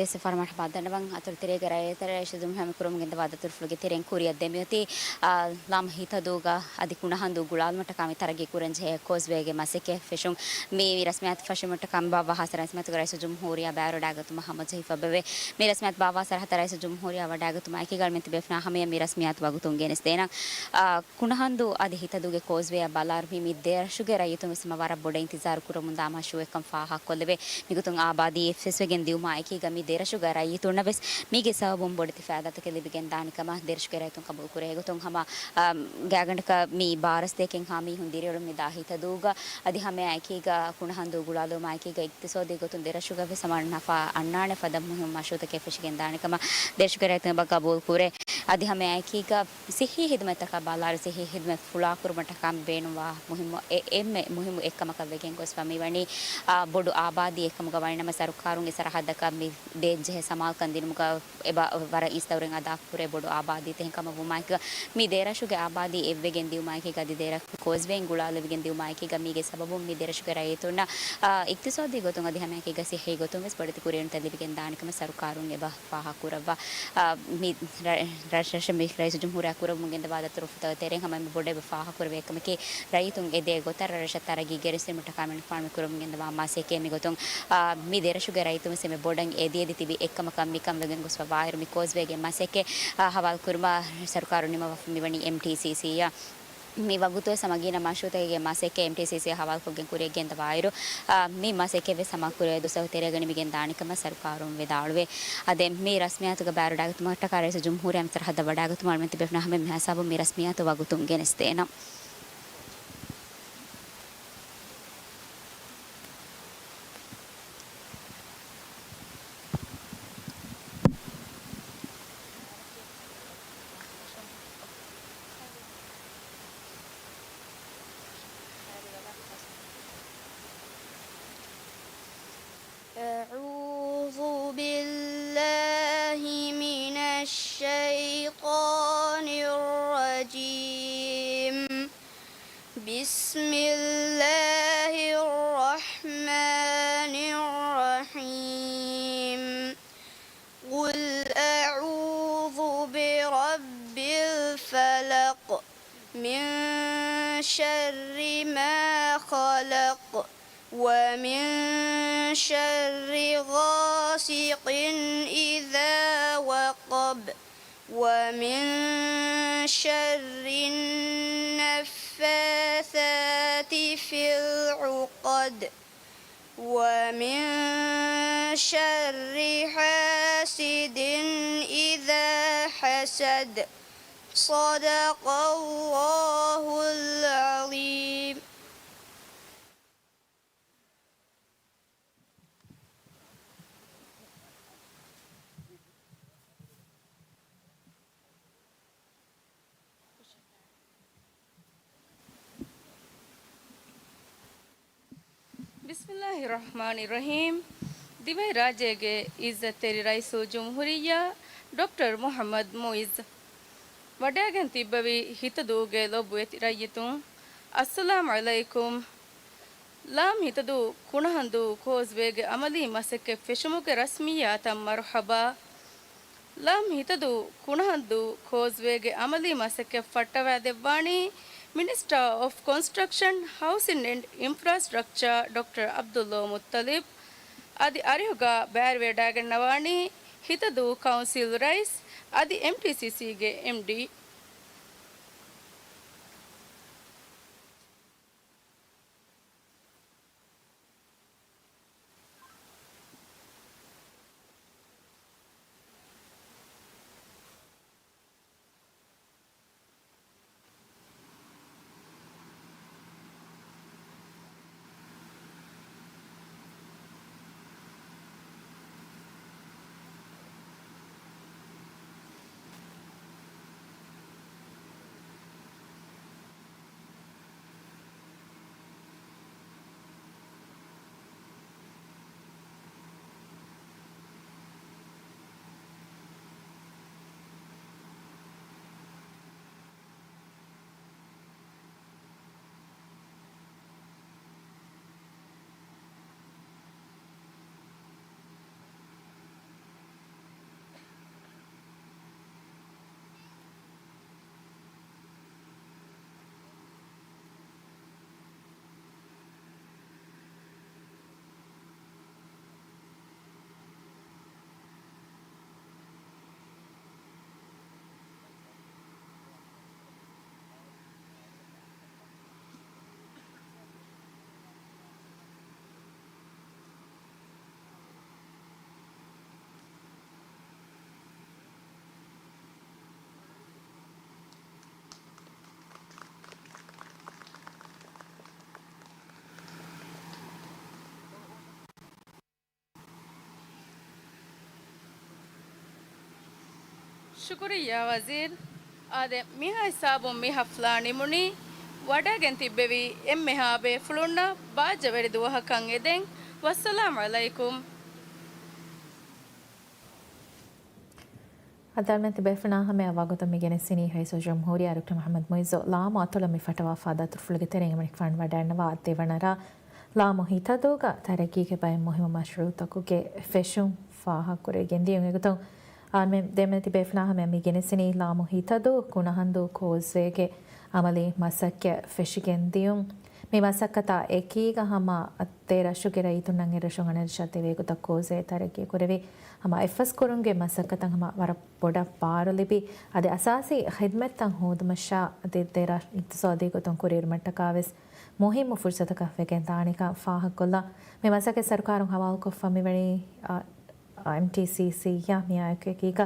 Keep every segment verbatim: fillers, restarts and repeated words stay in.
ދެސް ފަރުމާނަށް ބައްދަންނަވަން. އަތޮޅު ތެރޭގެ ރައްޔިތުން ހަމަ ކުރަމުން ގެންދަވާ ދަތުރުފުޅުގެ ތެރެއިން ކުރިއަށް ދެމިއޮތީ، އާ، ލާމް ހިތަދޫގަ އަދި ކުނަހަންދޫ ގުޅާލުމަށްޓަކާ މި ތަރައްގީ ކުރަންޖެހޭ ކޯސްވޭގެ މަސައްކަތް ފެށުން. މި ރަސްމިއްޔާތު ފަށުމަށްޓަކާ މި ބާއްވާ ހާސް ރަސްމިއްޔާތުގެ ރައީސުލްޖުމްހޫރިއްޔާ ބައިވެރިވަޑައިގަތުމަށް ހަމަޖެހިފަ ބެވޭ. މި ރަސްމިއްޔާތު ބާއްވާ ސަރަހައްދަށް ރައީސުލްޖުމްހޫރިއްޔާ ވަޑައިގަތުމާ އެކީގަ އަޅުމެން ތިބޭފުޅުންނާ ހަމަޔަށް މި ރަސްމިއްޔާތު ވަގުތުން ގެނެސްދޭނަން. އާ، ކުނަހަންދޫ އަދި ހިތަދޫގެ ކޯސްވޭއަށް ބަލާއިރު މި، މި ދެރަށުގެ ރައްޔިތުން ވެސް ހަމަ ވަރަށް ބޮޑަށް އިންތިޒާރު ކުރަމުންދާ މަޝްރޫއެއްކަން ފާހަގަކޮށްލެވޭ. މިގޮތުން އާބާދީ އެއް ފެސްވެގެން ދިއުމާ އެކީގަ މި ދެރަށުގެ ރައްޔިތުންނަށް ވެސް މީގެ ސަބަބުން ބޮޑެތި ފައިދާތަކެއް ލިބިގެން ދާނެ ކަމަށް ދެރަށުގެ ރައްޔިތުން ޤަބޫލު ކުރޭ. އެގޮތުން ހަމަ، އާ، ގާތްގަނޑަކަށް މި ބާރަ ސަތޭކައެއްހާ މީހުން ދިރިއުޅުން މިދާ ހިތަދޫގަ އަދި ހަމައެކީގަ ކުނަހަންދޫ ގުޅާލުމާ އެކީގަ އިޤްތިޞާދީ ގޮތުން ދެރަށުގަ ވެސް ހަމަ ނަފާ އަންނާނެ ފަދަ މުހިއްމު މަޝްރޫޢުތަކެއް ފެށިގެން ދާނެ ކަމަށް ދެރަށުގެ ރައްޔިތުން އެބަ ޤަބޫލު ކުރޭ. އަދި ހަމައެކީގަ ސިއްހީ ހިދުމަތްތަކަށް ބަލާއިރު، ސިއްހީ ހިދުމަތް ފުޅާކުރުމަށްޓަކާ ބޭނުންވާ މުހިއްމު އެ-، އެންމެ މުހިއްމު އެއްކަމަކަށް ވެގެން ގޮސްފަ މިވަނީ، އާ، ބޮޑު އާބާދީ އެއްކަމުގަ ވަނީ ނަމަ ސަރުކާރުން އެ ސަރަހައްދަކަށް މި ދޭންޖެހޭ ސަމާލުކަން ދިނުމުގަ އެބަ ވަރަށް އިންސްތައުރެއް އަދާކުރޭ ބޮޑު އާބާދީ ތެހެން ކަމަށް ވުމާއެކީގަ، މި ދެރަށުގެ އާބާދީ އެއްވެގެން ދިއުމާއެކީގަ އަދި ދެރަށް ކޯސްވޭއިން ގުޅާލެވިގެން ދިއުމާއެކީގަ މީގެ ސަބަބުން މި ދެރަށުގެ ރައްޔިތުންނަށް، އާ، އިޤްތިޞާދީ ގޮތުން އަދި ހަމައެކީގަ ސިއްހީ ގޮތުން ވެސް ބޮޑެތި ކުރިއެރުންތައް ލިބިގެން ދާނެ ކަމަށް ސަރުކާރުން އެބަ ފާހަގަކުރައްވާ. އާ، މި ރަ-، ރަށްރަށަށް މި ރައީސުލްޖުމްހޫރިއްޔާ ކުރަމުން ގެންދަވާ ދަތުރުފުޅުތަކުގެ ތެރެއިން ހަމަ އެންމެ ބޮޑަށް އެބަ ފާހަގަކުރެވޭ އެއްކަމަކީ، ރައްޔިތުން އެދޭ ގޮތަށް ރަށްރަށަށް ތަރައްގީ ގެނެސްދިނުމަށްޓަކާ އަޅުމެން ފާޅުމަތި ކުރަމުން ގެންދަވާ މަސައްކަތް. މިގޮތުން، އާ، މި ދެރަށުގެ ރައްޔިތުން ވެސް އެންމެ ބޮޑަށް އެދި އެދި ތިބި އެއްކަމަކަށް މިކަން ވެގެން ގޮސްފަ ވާއިރު، މި ކޯސްވޭގެ މަސައްކަތް، އާ، ހަވާލު ކުރުމަށް ސަރުކާރުން ނިމަވަފަ މިވަނީ އެމްޓީސީސީއަށް. މި ވަގުތުވެސް ހަމަ ގިނަ މަޝްރޫޢުތަކެއްގެ މަސައްކަތް އެމްޓީސީސީއަށް ހަވާލުކޮށްގެން ކުރިއަށް ގެންދަވާއިރު، އާ، މި މަސައްކަތްވެސް ހަމަ ކުރިއަށް ދުވަސް ތެރޭގަ ނިމިގެން ދާނެ ކަމަށް ސަރުކާރުން ވިދާޅުވޭ. އަދި މި ރަސްމިއްޔާތުގެ ބައިވެރިވަޑައިގަތުމަށްޓަކާ ރައީސުލްޖުމްހޫރިއްޔާ މި ސަރަހައްދަށް ވަޑައިގަތުމަށް އަޅުމެން ތިބޭފުޅުންނާ ހަމަ މި ހިސާބުން މި ރަސްމިއްޔާތު ވަގުތުން ގެނެސްދޭނަން. أعوذ بالله من الشيطان الرجيم. بسم الله الرحمن الرحيم. قل أعوذ برب الفلق. من شر ما خلق. ومن شر غاسق إذا وقب. ومن شر النفاثات في العقد. ومن شر حاسد إذا حسد. صدق الله العظيم. ބިސްމިއްލާހި ރަޙްމާނި ރަޙީމް. ދިވެހިރާއްޖޭގެ އިއްޒަތްތެރި ރައީސުލްޖުމްހޫރިއްޔާ ޑޮކްޓަރ މުޙައްމަދު މުޢިއްޒު ވަޑައިގެން ތިއްބެވި ހިތަދޫގެ ލޮބުވެތި ރައްޔިތުން، އައްސަލާމް ޢަލައިކުމް. ލާމް ހިތަދޫ ކުނަހަންދޫ ކޯސްވޭގެ އަމަލީ މަސައްކަތް ފެށުމުގެ ރަސްމިއްޔާތަށް މަރުޙަބާ. ލާމް ހިތަދޫ ކުނަހަންދޫ ކޯސްވޭގެ އަމަލީ މަސައްކަތް ފައްޓަވައިދެއްވާނީ މިނިސްޓާ އޮފް ކޮންސްޓްރަކްޝަން، ހައުސިން އެންޑް އިންފްރާސްޓްރަކްޗާ ޑޮކްޓަރ ޢަބްދުﷲ މުއްޠަލިބް. އަދި އަރިހުގަ ބައިވެރިވެވަޑައިގަންނަވާނީ ހިތަދޫ ކައުންސިލް ރައީސް އަދި އެމްޓީސީސީގެ އެމްޑީ. ޝުކުރިއްޔާ ވަޒީރު. އާދެ، މިހާ ހިސާބުން މި ހަފްލާ ނިމުނީ. ވަޑައިގެން ތިއްބެވީ އެންމެހާ ބޭފުޅުންނަށް ބާއްޖަވެރި ދުވަހަކަށް އެދެން. ވައްސަލާމް ޢަލައިކުމް. އަދި އަޅުމެން ތިބޭފުޅުންނާ ހަމަޔަށް ވަގުތުން މި ގެނެސްދިނީ ރައީސުލްޖުމްހޫރިއްޔާ ޑޮކްޓަރ މުޙައްމަދު މުޢިއްޒު ލާމު އަތޮޅަށް މި ފަޓަވާފާ ދަތުރުފުޅުގެ ތެރެއިން އެމަނިކުފާނު ވަޑައިންނަވާ ދެވަނަ ރާ ލާމު ހިތަދޫގަ ތަރައްގީގެ ބައެއް މުހިއްމު މަޝްރޫޢުތަކުގެ ފެށުން ފާހަގަކުރެވިގެން ދިޔުން. އެގޮތުން އަޅުމެން ދެންމެ ތިބޭފުޅުންނާ ހަމަޔަށް މި ގެނެސްދިނީ ލާމު ހިތަދޫ ކުނަހަނދޫ ކޯސްވޭގެ އަމަލީ މަސައްކަތް ފެށިގެން ދިޔުން. މި މަސައްކަތާ އެކީގަ ހަމަ ދެ ރަށުގެ ރައްޔިތުންނަށް އެރަށުން އަނެއްރަށަށް ދެވޭ ގޮތަށް ކޯސްވޭ ތަރައްގީ ކުރެވި ހަމަ އެއްފަސް ކުރުމުގެ މަސައްކަތަށް ހަމަ ވަރަށް ބޮޑަށް ބާރު ލިބި، އަދި އަސާސީ ޚިދްމަތްތައް ހޯދުމަށާ އަދި ދެ ރަށް އިޤްތިޞާދީ ގޮތުން ކުރިއެރުމަށްޓަކާ ވެސް މުހިއްމު ފުރުޞަތަކަށް ވެގެން ދާނެކަން ފާހަގަކޮށްލާ، މި މަސައްކަތް ސަރުކާރުން ހަވާލުކޮށްފަ މިވަނީ، އާ، އާ، އެމްޓީސީސީއާ މިއާއެކު އެކީގަ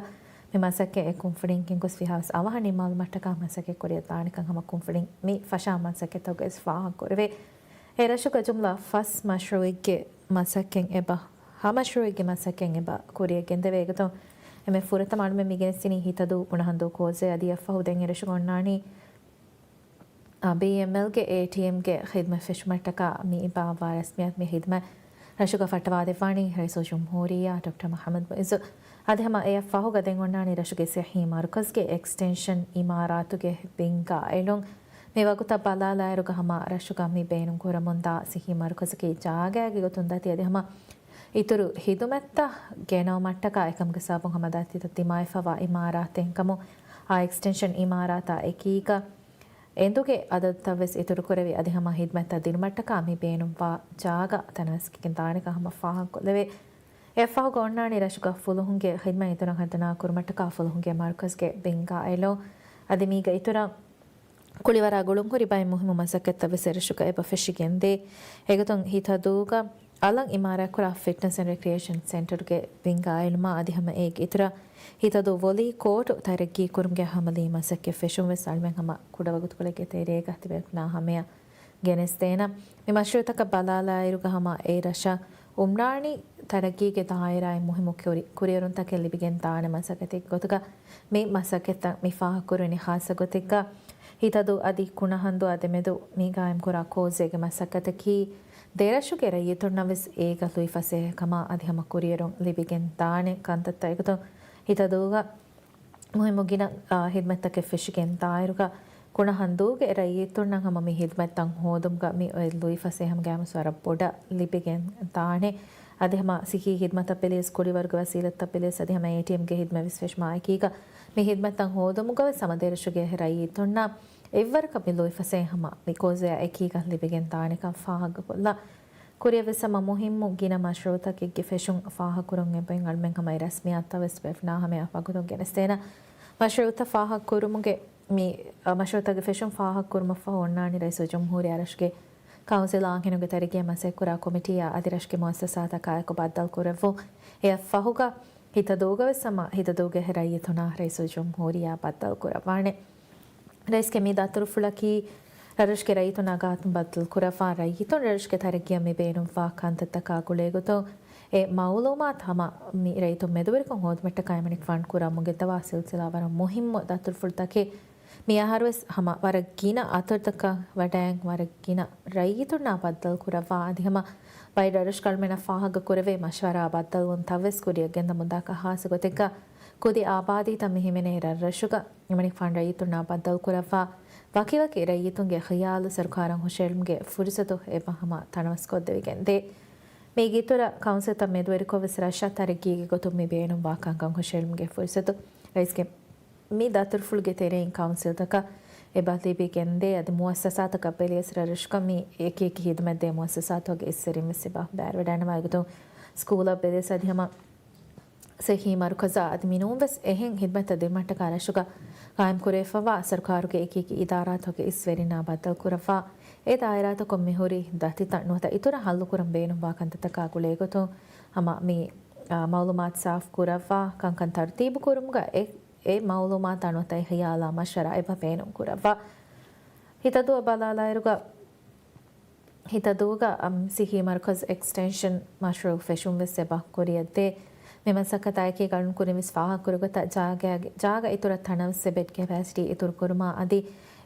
މި މަސައްކަތް އެ ކުންފުނިން ގެންގޮސްފި ހާސް އަވަހަށް ނިންމާލުމަށްޓަކާ މަސައްކަތް ކުރިއަށް ދާނެކަން ހަމަ ކުންފުނިން މި ފަށާ މަސައްކަތްތަކުގައި ވެސް ފާހަގަކުރެވޭ. އެ ރަށުގަ ޖުމްލަ ފަސް މަޝްރޫޢެއްގެ މަސައްކަތް އެބަ، ހަ މަޝްރޫޢެއްގެ މަސައްކަތް އެބަ ކުރިއަށް ގެންދެވޭ. އެގޮތުން އެންމެ ފުރަތަމަ އަޅުމެން މި ގެނެސްދިނީ ހިތަދޫ ކުނަހަނދޫ ކޯސްވޭ. އަދި އެއަށްފަހު ދެން އެ ރަށުގަ އޮންނާނީ، އާ، ބީއެމްއެލްގެ އޭޓީއެމްގެ ޚިދްމަތް ފެށުމަށްޓަކާ މި އިބާވާ ރަސްމިއްޔާތު މި ޚިދްމަތް ރަށުގަ ފައްޓަވާދެއްވާނީ ރައީސުލްޖުމްހޫރިއްޔާ ޑޮކްޓަރ މުޙައްމަދު މުޢިއްޒު. އަދި ހަމަ އެއަށް ފަހުގަ ދެން އޮންނާނީ ރަށުގެ ޞިއްޙީ މަރުކަޒުގެ އެކްސްޓެންޝަން އިމާރާތުގެ ބިން ގާއިލުން. މި ވަގުތަށް ބަލާލާއިރުގަ ހަމަ ރަށުގަ މި ބޭނުން ކުރަމުންދާ ޞިއްޙީ މަރުކަޒަކީ ޖާގައިގެ ގޮތުން ދަތި އަދި ހަމަ އިތުރު ޚިދުމަތްތައް ގެނައުމަށްޓަކާ އެކަމުގެ ސަބަބުން ހަމަ ދަތިތައް ދިމާވެފަވާ އިމާރާތެއް ކަމު، އާ އެކްސްޓެންޝަން އިމާރާތާ އެކީގަ އެނދުގެ އަދަދުތައް ވެސް އިތުރުކުރެވި އަދި ހަމަ ޚިދުމަތްތައް ދިނުމަށްޓަކާ މި ބޭނުންވާ ޖާގަ ތަނަވަސްކިކިން ދާނެކަން ހަމަ ފާހަގަކޮށްލެވޭ. އެއަށްފަހުގަ އޮންނާނީ ރަށުގަ ފުލުހުންގެ ޚިދުމަތް އިތުރަށް ހަދަނާ ކުރުމަށްޓަކާ ފުލުހުންގެ މަރުކަޒުގެ ބިން ގާއިލުން. އަދި މީގަ އިތުރަށް ކުޅިވަރާ ގުޅުންހުރި ބައެއް މުހިއްމު މަސައްކަތްތައް ވެސް އެރަށުގަ އެބަ ފެށިގެންދޭ. އެގޮތުން ހިތަދޫގަ އަލަށް އިމާރާތްކުރާ ފިޓްނަސް އެންޑް ރެކްރިއޭޝަން ސެންޓަރުގެ ބިން ގާއިލުމާ އަދި ހަމަ އޭގެ އިތުރަށް ހިތަދޫ ވޮލީ ކޯޓު ތަރައްގީ ކުރުމުގެ އަމަލީ މަސައްކަތް ފެށުން ވެސް އަޅުމެން ހަމަ ކުޑަވަގުތުކޮޅެއްގެ ތެރޭގަ ތިބޭފުޅުންނާ ހަމަޔަށް ގެނެސްދޭނަން. މި މަޝްރޫޢުތަކަށް ބަލާލާއިރުގަ ހަމަ އެ ރަށަށް އުމްރާނީ ތަރައްގީގެ ދާއިރާއިން މުހިއްމު ކުރި-، ކުރިއެރުންތަކެއް ލިބިގެން ދާނެ މަސައްކަތެއްގެ ގޮތުގަ މި މަސައްކަތްތައް މި ފާހަގަކުރުވަނީ. ޚާއްޞަ ގޮތެއްގަ ހިތަދޫ އަދި ކުނަހަނދުއާ ދެމެދު މި ގާއިމްކުރާ ކޯސްވޭގެ މަސައްކަތަކީ ދެރަށުގެ ރައްޔިތުންނަށް ވެސް އޭގަ ލުއިފަސޭހަކަމާ އަދި ހަމަ ކުރިއެރުން ލިބިގެން ދާނެ ކަންތައްތައް. އެގޮތުން ހިތަދޫގަ މުހިއްމު ގިނަ، އާ، ޚިދުމަތްތަކެއް ފެށިގެން ދާއިރުގަ ކުނަހަނދޫގެ ރައްޔިތުންނަށް ހަމަ މި ޚިދުމަތްތައް ހޯދުމުގަ މި އޮތް ލުއިފަސޭހަ ހަމަ ގާއިމުވެސް ވަރަށް ބޮޑަށް ލިބިގެން ދާނެ. އަދި ހަމަ ޞިއްޙީ ޚިދުމަތަށް ބެލިޔަސް، ކުޅިވަރުގެ ވަސީލަތްތައް ބެލިޔަސް، އަދި ހަމަ އޭޓީއެމްގެ ޚިދުމަތް ވެސް ފެށުމާ އެކީގަ މި ޚިދުމަތްތައް ހޯދުމުގަ ވެސް ހަމަ ދެރަށުގެ ރައްޔިތުންނަށް އެއްވަރަކަށް މި ލުއިފަސޭހަ ހަމަ މި ކޯސްވެއާ އެކީގަ ލިބިގެން ދާނެކަން ފާހަގަކޮށްލާ. ކުރިއަށް ވެސް ހަމަ މުހިއްމު ގިނަ މަޝްރޫޢުތަކެއްގެ ފެށުން ފާހަގަކުރަން އެބައިން އަޅުމެން ހަމަ އެ ރަސްމިއްޔާތުތައް ވެސް ބޭފުޅުންނާ ހަމަޔަށް ވަގުތުން ގެނެސްދޭނަން. މަޝްރޫޢުތައް ފާހަގަކުރުމުގެ މި، އަ، މަޝްރޫޢުތަކުގެ ފެށުން ފާހަގަކުރުމަށްފަހު އޮންނާނީ ރައީސުލްޖުމްހޫރިއްޔާ ރަށުގެ ކައުންސިލާ އާންހެނުގެ ތަރައްގީއަށް މަސައްކަތްކުރާ ކޮމިޓީއާ އަދި ރަށުގެ މުއައްސަސާތަކާއެކު ބައްދަލުކުރެއްވުން. އެއަށްފަހުގަ ހިތަދޫގަ ވެސް ހަމަ ހިތަދޫގެ ރައްޔިތުންނާ ރައީސުލްޖުމްހޫރިއްޔާ ބައްދަލުކުރައްވާނެ. ރައީސްގެ މި ދަތުރުފުޅަކީ ރަށްރަށުގެ ރައްޔިތުންނާ ގާތުން ބައްދަލުކުރައްވާ ރައްޔިތުން ރަށްރަށުގެ ތަރައްގީއަށް މި ބޭނުންވާ ކަންތައްތަކާ ގުޅޭގޮތުން އެ މައުލޫމާތު ހަމަ މި ރައްޔިތުން މެދުވެރިކޮށް ހޯދުމަށްޓަކާ އެމަނިކުފާނު ކުރަމުން ގެންދަވާ ސިލްސިލާ ވަރަށް މުހިއްމު ދަތުރުފުޅުތަކެއް. މި އަހަރުވެސް ހަމަ ވަރަށް ގިނަ އަތޮޅުތަކަށް ވަޑައިން ވަރަށް ގިނަ ރައްޔިތުންނާ ބައްދަލުކުރައްވާ އަދި ހަމަ ބައެއް ރަށްރަށުގަ އަޅުމެންނަށް ފާހަގަކުރެވޭ މަޝްވަރާ ބައްދަލުވުންތައްވެސް ކުރިއަށް ގެންދަމުންދާކަށް ހާއްސަ ގޮތެއްގަ ކުދި އާބާދީތައް މި ހިމެނޭ ރަށްރަށުގަ އެމަނިކުފާނު ރައްޔިތުންނާ ބައްދަލުކުރައްވާ ވަކިވަކި ރައްޔިތުންގެ ޚިޔާލު ސަރުކާރަށް ހުށައެޅުމުގެ ފުރުސަތު އެބަ ހަމަ ތަނަވަސްކޮށްދެވިގެންދޭ. މީގެ އިތުރަށް ކައުންސިލްތައް މެދުވެރިކޮށްވެސް ރަށަށް ތަރައްގީގެ ގޮތުން މި ބޭނުންވާ ކަންކަން ހުށައެޅުމުގެ ފުރުސަތު ރައީސްގެ މި ދަތުރުފުޅުގެ ތެރެއިން ކައުންސިލްތަކަށް އެބަ ލިބިގެންދޭ. އަދި މުއައްސަސާތަކަށް ބެލިޔަސް ރަށްރަށުގަ މި އެކިއެކި ހިދުމަތްދޭ މުއައްސަސާތުގެ އިސްވެރިން ވެސް އެބަ ބައިވެވަޑައިނަމާ އެގޮތުން ސްކޫލަށް ބެލިޔަސް އަދި ހަމަ ސިއްހީ މަރުކަޒާ އަދި މިނޫންވެސް އެހެން ހިދުމަތްތައް ދިނުމަށްޓަކާ ރަށުގަ ގާއިމްކުރެވިފައިވާ ސަރުކާރުގެ އެކިއެކި އިދާރާތަކުގެ އިސްވެރިންނާ ބައްދަލުކުރައްވާ އެ ދާއިރާތަކުން މިހުރި ދަތިތައް ނުވަތަ އިތުރަށް ހައްލުކުރަން ބޭނުންވާ ކަންތައްތަކާ ގުޅޭގޮތުން ހަމަ މި، އާ، މައުލޫމާތު ސާފުކުރައްވާ ކަންކަން ތަރުތީބުކުރުމުގަ އެ، އެ މައުލޫމާތާ ނުވަތަ އެ ހިޔާލާ މަޝްވަރާ އެބަ ބޭނުންކުރައްވާ. ހިތަދޫއަށް ބަލާލާއިރުގަ ހިތަދޫގަ، އަމް، ސިއްހީ މަރުކަޒު އެކްސްޓެންޝަން މަޝްރޫޢު ފެށުން ވެސް އެބަ ކުރިއަށްދޭ. މި މަސައްކަތާއެކީ ގަނޑު ކުރިން ވެސް ފާހަގަކުރި ގޮތަށް ޖާގަ، ޖާގަ އިތުރަށް ތަނަވަސް ބެޑް ކެޕޭސިޓީ އިތުރު ކުރުމާ އަދި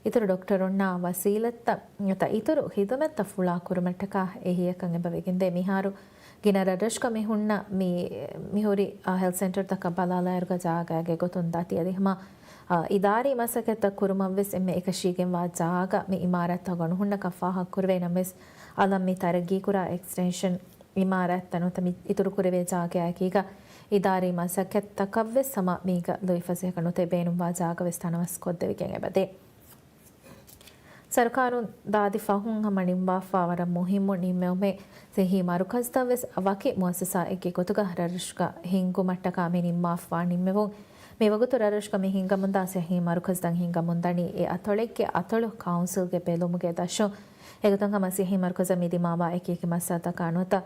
އިތުރު ޑޮކްޓަރުންނާ ވަސީލަތްތައް ނުވަތަ އިތުރު ޚިދުމަތްތައް ފުޅާ ކުރުމަށްޓަކާ އެހީއަކަށް އެބަވެގެންދޭ. މިހާރު ގިނަ ރަށްރަށުގަ މި ހުންނަ މި، މިހުރި، އާ، ހެލްތް ސެންޓަރުތަކަށް ބަލާލާއިރުގަ ޖާގައިގެ ގޮތުން ދަތި އަދި ހަމަ، އާ، އިދާރީ މަސައްކަތްތައް ކުރުމަށްވެސް އެންމެ އެކަށީގެންވާ ޖާގަ މި އިމާރާތްތަކުގަ ނުހުންނަކަން ފާހަގަކުރެވޭ. ނަމަވެސް، އަލަށް މި ތަރައްގީކުރާ އެކްސްޓެންޝަން އިމާރާތްތައް ނުވަތަ މި އިތުރުކުރެވޭ ޖާގައާއެކީގަ އިދާރީ މަސައްކަތްތަކަށްވެސް ހަމަ މީގަ ލުއިފަސޭހަކަށް ނުތެ ބޭނުންވާ ޖާގަވެސް ތަނަވަސް ކޮށްދެވިގެން އެބަދޭ. ސަރުކާރުން ދާދި ފަހުން ހަމަ ނިންމާފާ ވަރަށް މުހިއްމު ނިންމެވުމެއް ސިއްހީ މަރުކަޒްތައް ވެސް ވަކި މުއައްސަސާއެއްގެ ގޮތުގަ ރަށްރަށުގަ ހިންގުމަށްޓަކާ މި ނިންމާފާ ނިންމެވުން. މިވަގުތު ރަށްރަށުގަ މި ހިންގަމުންދާ ސިއްހީ މަރުކަޒްތައް ހިންގަމުންދަނީ އެ އަތޮޅެއްގެ އަތޮޅު ކައުންސިލްގެ ބެލުމުގެ ދަށުން. އެގޮތުން ހަމަ ސިއްހީ މަރުކަޒަށް މި ދިމާވާ އެކިއެކި މައްސަލަތަކާ ނުވަތަ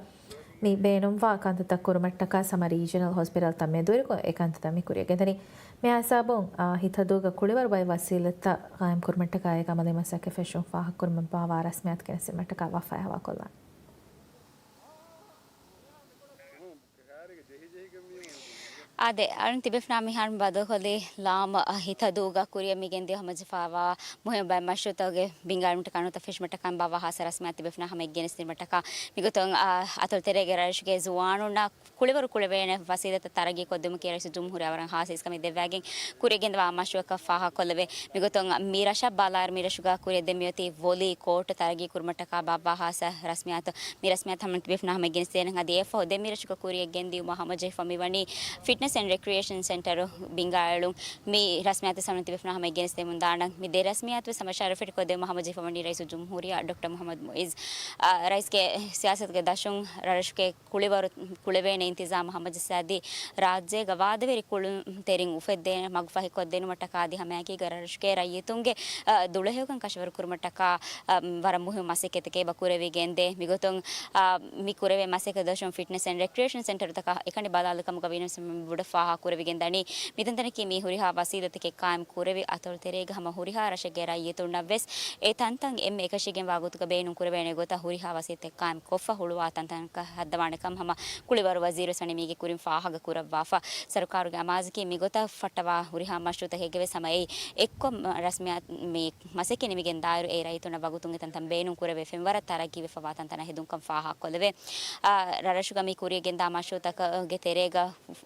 މި ބޭނުންވާ ކަންތައްތައް ކުރުމަށްޓަކާ ސަމަ ރީޖަނަލް ހޮސްޕިޓަލްތައް މެދުވެރިކޮށް އެ ކަންތައްތައް މި ކުރިއަށް ގެންދަނީ. މި ހިސާބުން، އާ، ހިތަދޫގަ ކުޅިވަރު ބައެއް ވަސީލަތްތައް ގާއިމް ކުރުމަށްޓަކާ އޭގެ އަމަލީ މަސައްކަތް ފެށުން ފާހަގަކުރުމަށް ބާވާ ރަސްމިއްޔާތު ގެނެސްދިނުމަށްޓަކާ ވަފައި ހަވާކޮށްލާނެ. އާދެ، އަޅުން ތިބެފުނާ މިހާރު ބަދަލުކޮށްލީ ލާމަ ހިތަދޫގަ ކުރިއަށް މިގެންދިޔަ ހަމަޖެހިފައިވާ މުހިން ބައެއް މަޝްރޫއުތަކުގެ ބިންގާނުމަށްޓަކާ ނުވަތަ ފެށުމަށްޓަކާ ބާވާ ހާއްސަ ރަސްމިއްޔާތު ތިބެފުނާ ހަމަ ގެނެސްދިނުމަށްޓަކާ މިގޮތުން، އާ، އަތޮޅު ތެރޭގެ ރަށްރަށުގެ ޒުވާނުންނާ ކުޅިވަރު ކުޅެވޭނެ ވަސީލަތްތައް ތަރައްގީ ކޮށްދިއުމަކީ ރައީސުލްޖުމްހޫރިއްޔާ ވަރަށް ހާއްސަ އިސްކަމެއް ދެއްވާގެން ކުރިއަށް ގެންދަވާ މަޝްރޫއަކަށް ފާހަގަކޮށްލެވޭ. މިގޮތުން މި ރަށަށް ބަލާއިރު މި ރަށުގަ ކުރިއަށް ދެމިއޮތީ ވޮލީ ކޯޓް ތަރައްގީ ކުރުމަށްޓަކާ ބާއްވާ ހާއްސަ ރަސްމިއްޔާތު. މި ރަސްމިއްޔާތު ހަމަ ތިބެފުނާ ހަމަ ގެނެސްދޭނެ. އަދި އެއަށްފަހު ދެން މި ރަށުގަ ކުރިއަށް ގެންދިއުމަށް ހަމަޖެހިފަ މިވަނީ ފިޓްނަސް އެންޑް ރެކްރިއޭޝަން ސެންޓަރު ބިންގާއެޅުން. މި ރަސްމިއްޔާތު ހަމަ ތިބެފުނާ ހަމަ ގެނެސްދެމުން ދާނަން. މި ދެ ރަސްމިއްޔާތުވެސް ހަމަ ޝަރަފް ކޮށްދެވުމަށް ހަމަޖެހިފަ ވަނީ ރައީސުލްޖުމްހޫރިއްޔާ ޑޮކްޓަރ މުހައްމަދު މުއިއްޒު. އާ، ރައީސްގެ ސިޔާސަތުގެ ދަށުން ރަށުގެ ކުޅިވަރު ކުޅެވޭނެ އިންތިޒާމް ހަމަޖައްސާދީ، ރާއްޖޭގަ ވާދަވެރި ކުޅުންތެރިން އުފެއްދޭނެ މަގުފަހިކޮށްދިނުމަށްޓަކާ އަދި ހަމައެކީގަ ރަށުގެ ރައްޔިތުންގެ، އަ، ދުޅަހެޔޮކަން ކަށަވަރުކުރުމަށްޓަކާ، އަ، ވަރަށް މުހިއްމު މަސައްކަތެކޭ އެބަ ކުރެވިގެންދޭ. މިގޮތުން، އަ، މި ކުރެވޭ މަސައްކަތް ދަށުން ފިޓްނަސް އެންޑް ރެކްރިއޭޝަން ސެންޓަރުތަކަށް އެކަނި ބަލާލިކަމުގަ ވީނަމަވެސް ބޮޑަށް ފާހަގަ ކުރެވިގެން ދަނީ. މިތަންތަނަކީ މި ހުރިހާ ވަސީލަތެކޭ ޤާއިމް ކުރެވި އަތޮޅު ތެރޭގެ ހަމަ ހުރިހާ ރަށެއްގެ ރައްޔިތުންނަށްވެސް އެ ތަންތަން އެންމެ އެކަށީގެންވާ ގޮތުގަ ބޭނުން ކުރެވޭނެ ގޮތަށް ހުރިހާ ވަސީލަތެއް ޤާއިމް ކޮށްފަ ހުޅުވާ ތަންތަނަކަށް ހައްދަވާނެ ކަމަށް ހަމަ ކުޅިވަރު ވަޒީރުވެސް ވަނީ މީގެ ކުރިން ފާހަގަ ކުރައްވާފަ. ސަރުކާރުގެ އަމާޒަކީ މިގޮތަށް ފައްޓަވާ ހުރިހާ މަޝްރޫއުތަކެއްގެވެސް ހަމަ އެއީ އެއްކޮށް ރަސްމިއްޔާ މި މަސައްކަތް ނިމިގެން ދާއިރު އެ ރައްޔިތުންނަށް ވަގުތުން އެ ތަންތަން ބޭނުން ކުރެވޭ ފެންވަރަށް ތަރައްގީވެފަވާ ތަންތަނަށް ހެދުންކަން ފާހަގަކޮށްލެވޭ. އާ، ރަށްރަށުގަ މި ކުރިއަށް ގެންދާ މަޝްރޫއުތަކުގެ ތެރޭގަ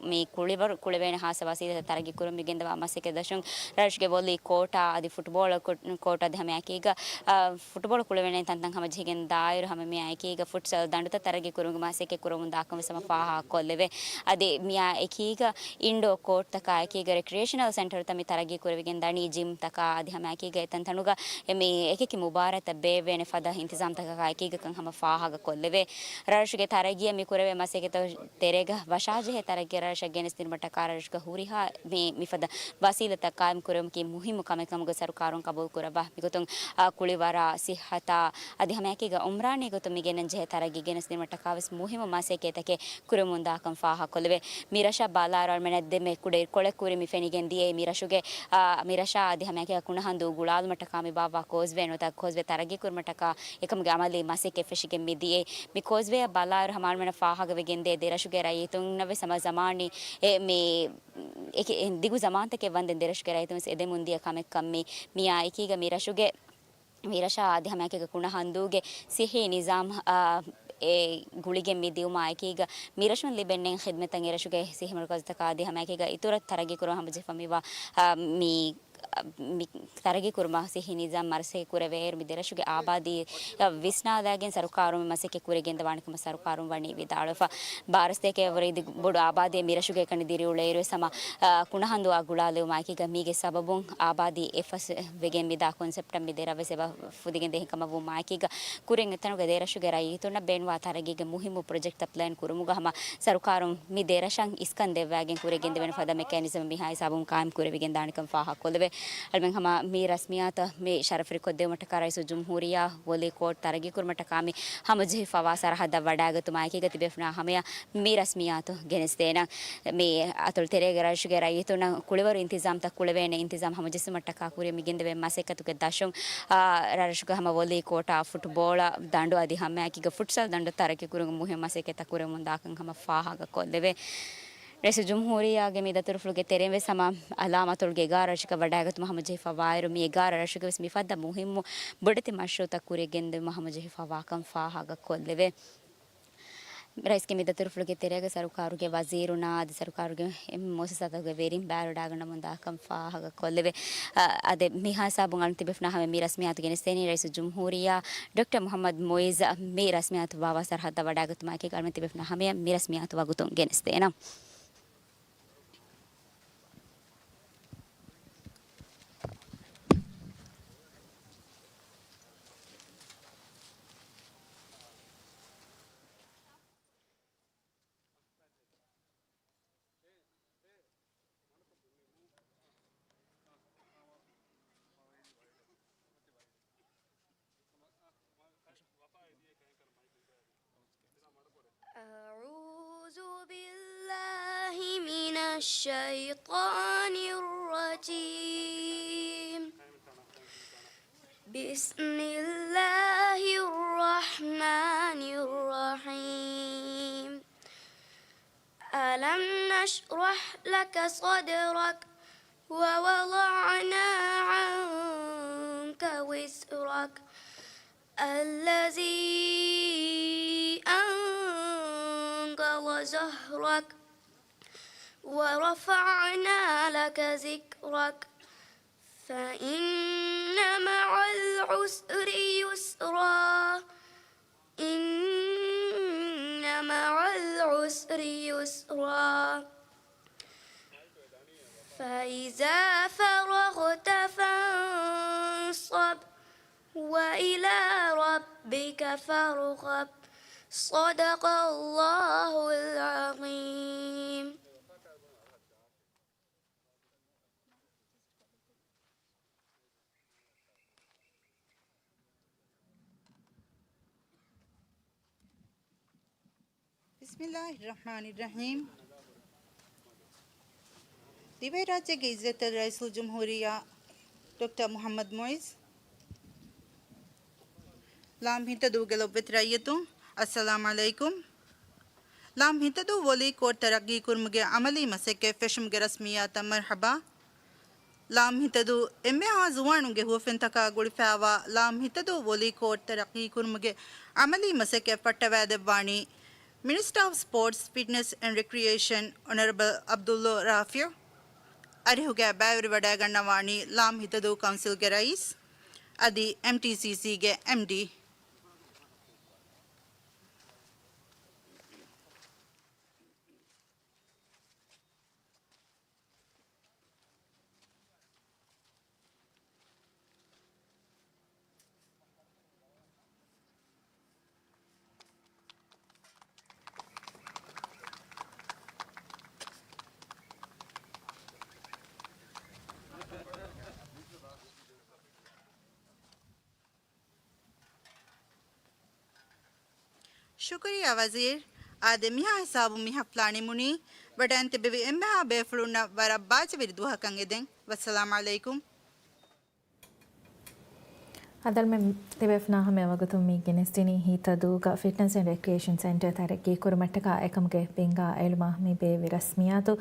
މި ކުޅިވަރު ކުޅެވޭނެ ހާއްސަ ވަސީލަތް ތަރައްގީ ކުރުމަށް މިގެންދަވާ މަސައްކަތް ދަށުން ރަށުގެ ވޮލީ ކޯޓާ އަދި ފުޓްބޯޅަ ކޯ-، ކޯޓް އަދި ހަމައެކީގަ، އާ، ފުޓްބޯޅަ ކުޅެވޭނެ ތަންތަން ހަމަޖެހިގެން ދާއިރު ހަމަ މިއާއެކީގަ ފުޓްސަލް ދަނޑުތައް ތަރައްގީ ކުރުމުގެ މަސައްކަތް ކުރަމުން ދާކަން ވެސް ހަމަ ފާހަގަކޮށްލެވޭ. އަދި މިއާ އެކީގަ އިންޑޯ ކޯޓްތަކާ އެކީގަ ރެކްރިއޭޝަނަލް ސެންޓަރުތައް މި ތަރައްގީ ކުރެވިގެން ދަނީ ޖިމްތަކާ އަދި ހަމައެކީގަ އެތަންތަނުގަ މި އެކިއެކި މުބާރާތްތައް ބޭއްވޭނެ ފަދަ އިންތިޒާމްތަކަކާ އެކީގަކަން ހަމަ ފާހަގަކޮށްލެވޭ. ރަށުގެ ތަރައްގީއަށް މި ކުރެވޭ މަސައްކަތު ތެރޭގަ ވަށާޖެހޭ ތަރައްގީ ރަށަށް ގެނެސްދިނުމަށްޓަކާ ރަށުގަ ހުރިހާ މި، މިފަދަ ވަސީލަތްތައް ޤާއިމް ކުރުމަކީ މުހިއްމު ކަމެއް ކަމުގަ ސަރުކާރުން ޤަބޫލު ކުރައްވާ. މިގޮތުން، އާ، ކުޅިވަރާ، ސިއްހަތާ އަދި ހަމައެކީގަ އުމްރާނީ ގޮތުން މި ގެނެން ޖެހޭ ތަރައްގީ ގެނެސްދިނުމަށްޓަކާވެސް މުހިއްމު މަސައްކަތްތަކެއް ކުރަމުންދާކަން ފާހަގަކޮށްލެވޭ. މި ރަށަށް ބަލާއިރު އަޅުމެނަށް ދެންމެ ކުޑައިރުކޮޅެއް ކުރި މި ފެނިގެން ދިޔައީ މި ރަށުގެ، އާ، މި ރަށާ އަދި ހަމައެކީގަ ކުނަހަނދޫ ގުޅާލުމަށްޓަކާ މި ބާއްވާ ކޯސްވޭ ނުވަތަ ކޯސްވޭ ތަރައްގީ ކުރުމަށްޓަކާ އެކަމުގެ އަމަލީ މަސައްކަތް ފެށިގެން މި ދިޔައީ. މި ކޯސްވޭއަށް ބަލާއިރު ހަމަ އަޅުމެނަށް ފާހަގަވެގެންދޭ ދެރަށުގެ ރައްޔިތުންނަށްވެސް ހަމަ ޒަމާނީ އެ މި އެކި-، އެ ދިގު ޒަމާންތަކެއް ވަންދެން ދެރަށުގެ ރައްޔިތުން ވެސް އެދެމުން ދިޔަ ކަމެއްކަން މި، މިއާ އެކީގަ މި ރަށުގެ، މި ރަށާ އަދި ހަމައެކީގަ ކުނަ ހަނދޫގެ ސިއްހީ ނިޒާމް، އާ، އެ ގުޅިގެން މި ދިއުމާ އެކީގަ މި ރަށުން ލިބެންނެން ޚިދްމަތަށް އެ ރަށުގެ ސިއްހީ މަރުކަޒުތަކާ އަދި ހަމައެކީގަ އިތުރަށް ތަރައްގީ ކުރުމަށް ހަމަޖެހިފަ މިވާ، އާ، މި މި ތަރައްގީ ކުރުމަށް ސިއްހީ ނިޒާމް މަރުކަޒު ކުރެވޭއިރު، މި ދެރަށުގެ އާބާދީ ވިސްނާލާގެން ސަރުކާރުން މަސައްކަތް ކުރިގެންދަވާނެ ކަމަށް ސަރުކާރުން ވަނީ ވިދާޅުވެފަ. ބާރަސްތޭކަ ވަރަށް ދިގު ބޮޑު އާބާދީ މި ރަށުގެ އެކަނި ދިރިއުޅޭއިރު ސަމަ، އާ، ކުނަހަނދުއާ ގުޅާލެވުމާ އެކީގަ މީގެ ސަބަބުން އާބާދީ އެއްފަސް ވެގެން މިދާ ކޮންސެޕްޓަށް މި ދެރަށް ވެސް އެބަ ފުދިގެން ދޭހިން ކަމަށް ވުމާ އެކީގަ ކުރިން އެތަނުގެ ދެރަށުގެ ރައްޔިތުންނަށް ބޭނުންވާ ތަރައްގީގެ މުހިއްމު ޕްރޮޖެކްޓްތައް ޕްލޭން ކުރުމުގަ ހަމަ ސަރުކާރުން މި ދެރަށަށް އިސްކަން ދެއްވާގެން ކުރިއަށް ގެންދެވޭނެ ފަދަ މެކޭނިޒަމް މިހާ ހިސާބުން ޤާއިމް ކުރެވިގެން ދާނެކަން ފާހަގަކޮށްލެވޭ. އަޅުމެން ހަމަ މި ރަސްމިއްޔާތަށް މި ޝަރަފު ކޮށްދެވުމަށްޓަކާ ރައީސުލްޖުމްހޫރިއްޔާ ވޮލީ ކޯޓް ތަރައްގީ ކުރުމަށްޓަކާ މި ހަމަޖެހިފަވާ ސަރަހައްދަށް ވަޑައިގަތުމާ އެކީގަ ތިބޭފުޅުންނާ ހަމަޔަށް މި ރަސްމިއްޔާތު ގެނެސްދޭނަން. މި އަތޮޅު ތެރޭގެ ރަށުގެ ރައްޔިތުންނަށް ކުޅިވަރު އިންތިޒާމްތައް ކުޅެވޭނެ އިންތިޒާމް ހަމަޖެއްސުމަށްޓަކާ ކުރިއަށް މިގެންދެވޭ މަސައްކަތުގެ ދަށުން، އާ، ރަށުގަ ހަމަ ވޮލީ ކޯޓާ، ފުޓްބޯޅަ ދަނޑު އަދި ހަމައެކީގަ ފުޓްސަލް ދަނޑު ތަރައްގީ ކުރުމުގެ މުހިއްމު މަސައްކަތްތައް ކުރަމުން ދާކަން ހަމަ ފާހަގަ ކޮށްލެވޭ. ރައީސުލްޖުމްހޫރިއްޔާގެ މި ދަތުރުފުޅުގެ ތެރެއިން ވެސް ހަމަ އަލާމާތުރުގެ އެގާރަ ރަށަކަށް ވަޑައިގަތުމަށް ހަމަޖެހިފަވާއިރު، މި އެގާރަ ރަށުގެ ވެސް މިފަދަ މުހިއްމު ބޮޑެތި މަޝްރޫއުތައް ކުރިއަށް ގެންދެވުމަށް ހަމަޖެހިފަވާ ކަން ފާހަގަކޮށްލެވޭ. ރައީސްގެ މި ދަތުރުފުޅުގެ ތެރޭގަ ސަރުކާރުގެ ވަޒީރުންނާ އަދި ސަރުކާރުގެ އެންމެ މުއައްސަސާތަކުގެ ވެރިން ބައިވެރިވަޑައިގަންނަމުން ދާކަން ފާހަގަކޮށްލެވޭ. އަ، އަދި މިހާ ހިސާބުން އަޅުން ތިބޭފުޅުންނާ ހަމަޔަށް މި ރަސްމިއްޔާތު ގެނެސްދޭނީ ރައީސުލްޖުމްހޫރިއްޔާ ޑޮކްޓަރ މުހައްމަދު މުއިއްޒު މި ރަސްމިއްޔާތު ބާވާ ސަރަހައްދަށް ވަޑައިގަތުމާއެކީގަ އަޅުން ތިބޭފުޅުންނާ ހަމަޔަށް މި ރަސްމިއްޔާތު ވަގުތުން ގެނެސްދޭނަން. أعوذ بالله من الشيطان الرجيم. بسم الله الرحمن الرحيم. ألم نشرح لك صدرك ووضعنا عنك وزرك الذي أنقض ظهرك ورفعنا لك ذكرك فإن مع العسر يسرا إن مع العسر يسرا فإذا فرغت فانصب وإلى ربك فارغب. صدق الله العظيم. ބިސްމިއްލާހި ރަޙްމާނި ރަޙީމް. ދިވެހިރާއްޖޭގެ އިއްޒަތްތެރި ރައީސުލްޖުމްހޫރިއްޔާ ޑޮކްޓަރ މުޙައްމަދު މުޢިއްޒު، ލާމް ހިތަދޫގެ ލޮބުވެތި ރައްޔިތުން، އައްސަލާމް ޢަލައިކުމް. ލާމް ހިތަދޫ ވޮލީ ކޯޓް ތަރައްގީކުރުމުގެ ޢަމަލީ މަސައްކަތް ފެށުމުގެ ރަސްމިއްޔާތަށް މަރްޙަބާ. ލާމް ހިތަދޫ އެންމެހާ ޒުވާނުންގެ ހުވަފެންތަކާ ގުޅިފައިވާ ލާމް ހިތަދޫ ވޮލީ ކޯޓް ތަރައްގީކުރުމުގެ ޢަމަލީ މަސައްކަތް ފައްޓަވައިދެއްވާނީ މިނިސްޓަރ އޮފް ސްޕޯޓްސް، ފިޓްނެސް އެންޑް ރެކްރިއޭޝަން އޮނަރަބަލް ޢަބްދުﷲ ރާފިޢު. އަރިހުގައި ބައިވެރިވަޑައިގަންނަވާނީ ލާމް ހިތަދޫ ކައުންސިލްގެ ރައީސް އަދި އެމްޓީސީސީގެ އެމްޑީ. ޝުކުރިއްޔާ ވަޒީރު. އާދެ، މިހާ ހިސާބުން މި ހަފްލާ ނިމުނީ. ވަޑައިން ތިބެވި އެންމެހާ ބޭފުޅުންނަށް ވަރަށް ބާއްޖަވެރި ދުވަހަކަށް އެދެން. ވައްސަލާމް ޢަލައިކުމް. އަދި އަޅުމެން ތިބޭފުޅުންނާ ހަމަޔަށް ވަގުތުން މި ގެނެސްދިނީ ހިތަދޫގަ ފިޓްނަސް އެންޑް ރެކްރިއޭޝަން ސެންޓަރ ތަރައްގީކުރުމަށްޓަކާ އެކަމުގެ ބިންގާ އެޅުމަށް މި ބޭއްވި ރަސްމިއްޔާތު.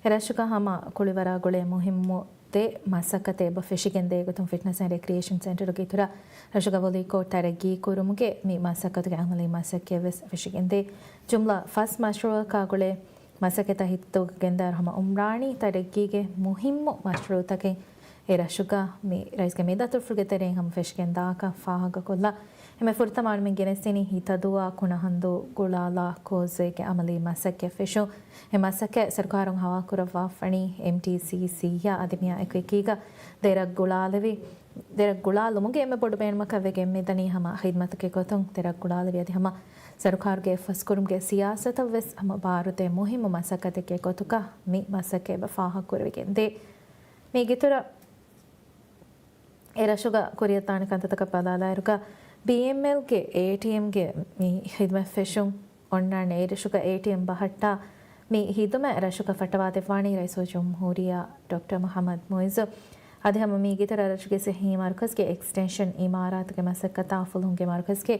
އެ ރަށުގަ ހަމަ ކުޅިވަރާ ގުޅޭ މުހިއްމު ދެ މަސައްކަތެއް އެބަ ފެށިގެންދޭ ގޮތުން ފިޓްނަސް އެންޑް ރެކްރިއޭޝަން ސެންޓަރުގެ އިތުރަށް ރަށުގަ ވޮލީ ކޯޓް ތަރައްގީކުރުމުގެ މި މަސައްކަތުގެ އަމަލީ މަސައްކަތް ވެސް ފެށިގެންދޭ. ޖުމްލަ ފަސް މަޝްރޫއަކާ ގުޅޭ މަސައްކަތް ހިތަދޫގަ ގެންދާއިރު ހަމަ އުމްރާނީ ތަރައްގީގެ މުހިއްމު މަޝްރޫއުތަކެއް އެ ރަށުގަ މި ރައީސްގެ މި ދަތުރުފުޅުގެ ތެރެއިން ހަމަ ފެށިގެންދާކަން ފާހަގަކޮށްލާ. އެންމެ ފުރަތަމަ އަޅުމެން ގެނެސްދިނީ ހިތަދޫއާ ކުނަހަނދޫ ގުޅާލާ ކޯސްވޭގެ އަމަލީ މަސައްކަތް ފެށުން. އެ މަސައްކަތް ސަރުކާރުން ހަވާލުކުރައްވާފަނީ އެމްޓީސީސީއާ އަދި މިއާ އެކު އެކީގަ ދެ ރަށް ގުޅާލެވި، ދެ ރަށް ގުޅާލުމުގެ އެންމެ ބޮޑު ބޭނުމަކަށް ވެގެން މިދަނީ ހަމަ ޚިދްމަތުގެ ގޮތުން ދެ ރަށް ގުޅާލެވި އަދި ހަމަ ސަރުކާރުގެ އެއްފަސްކުރުމުގެ ސިޔާސަތަށް ވެސް ހަމަ ބާރުދޭ މުހިއްމު މަސައްކަތެއްގެ ގޮތުގަ މި މަސައްކަތް އެބަ ފާހަގަކުރެވިގެންދޭ. މީގެ އިތުރަށް އެ ރަށުގަ ކުރިއަށްދާނެ ކަންތައްތަކަށް ބަލާލާއިރުގަ، ބީއެމްއެލްގެ އޭޓީއެމްގެ މި ޚިދުމަތް ފެށުން އޮންނާނެ. އެ ރަށުގަ އޭޓީއެމް ބަހައްޓާ މި ޚިދުމަތް ރަށުގަ ފައްޓަވާދެއްވާނީ ރައީސުލްޖުމްހޫރިއްޔާ ޑޮކްޓަރ މުޙައްމަދު މުޢިއްޒު. އަދި ހަމަ މީގެ އިތުރަށް ރަށުގެ ޞިއްޙީ މަރުކަޒުގެ އެކްސްޓެންޝަން އިމާރާތުގެ މަސައްކަތާ ފުލުހުންގެ މަރުކަޒުގެ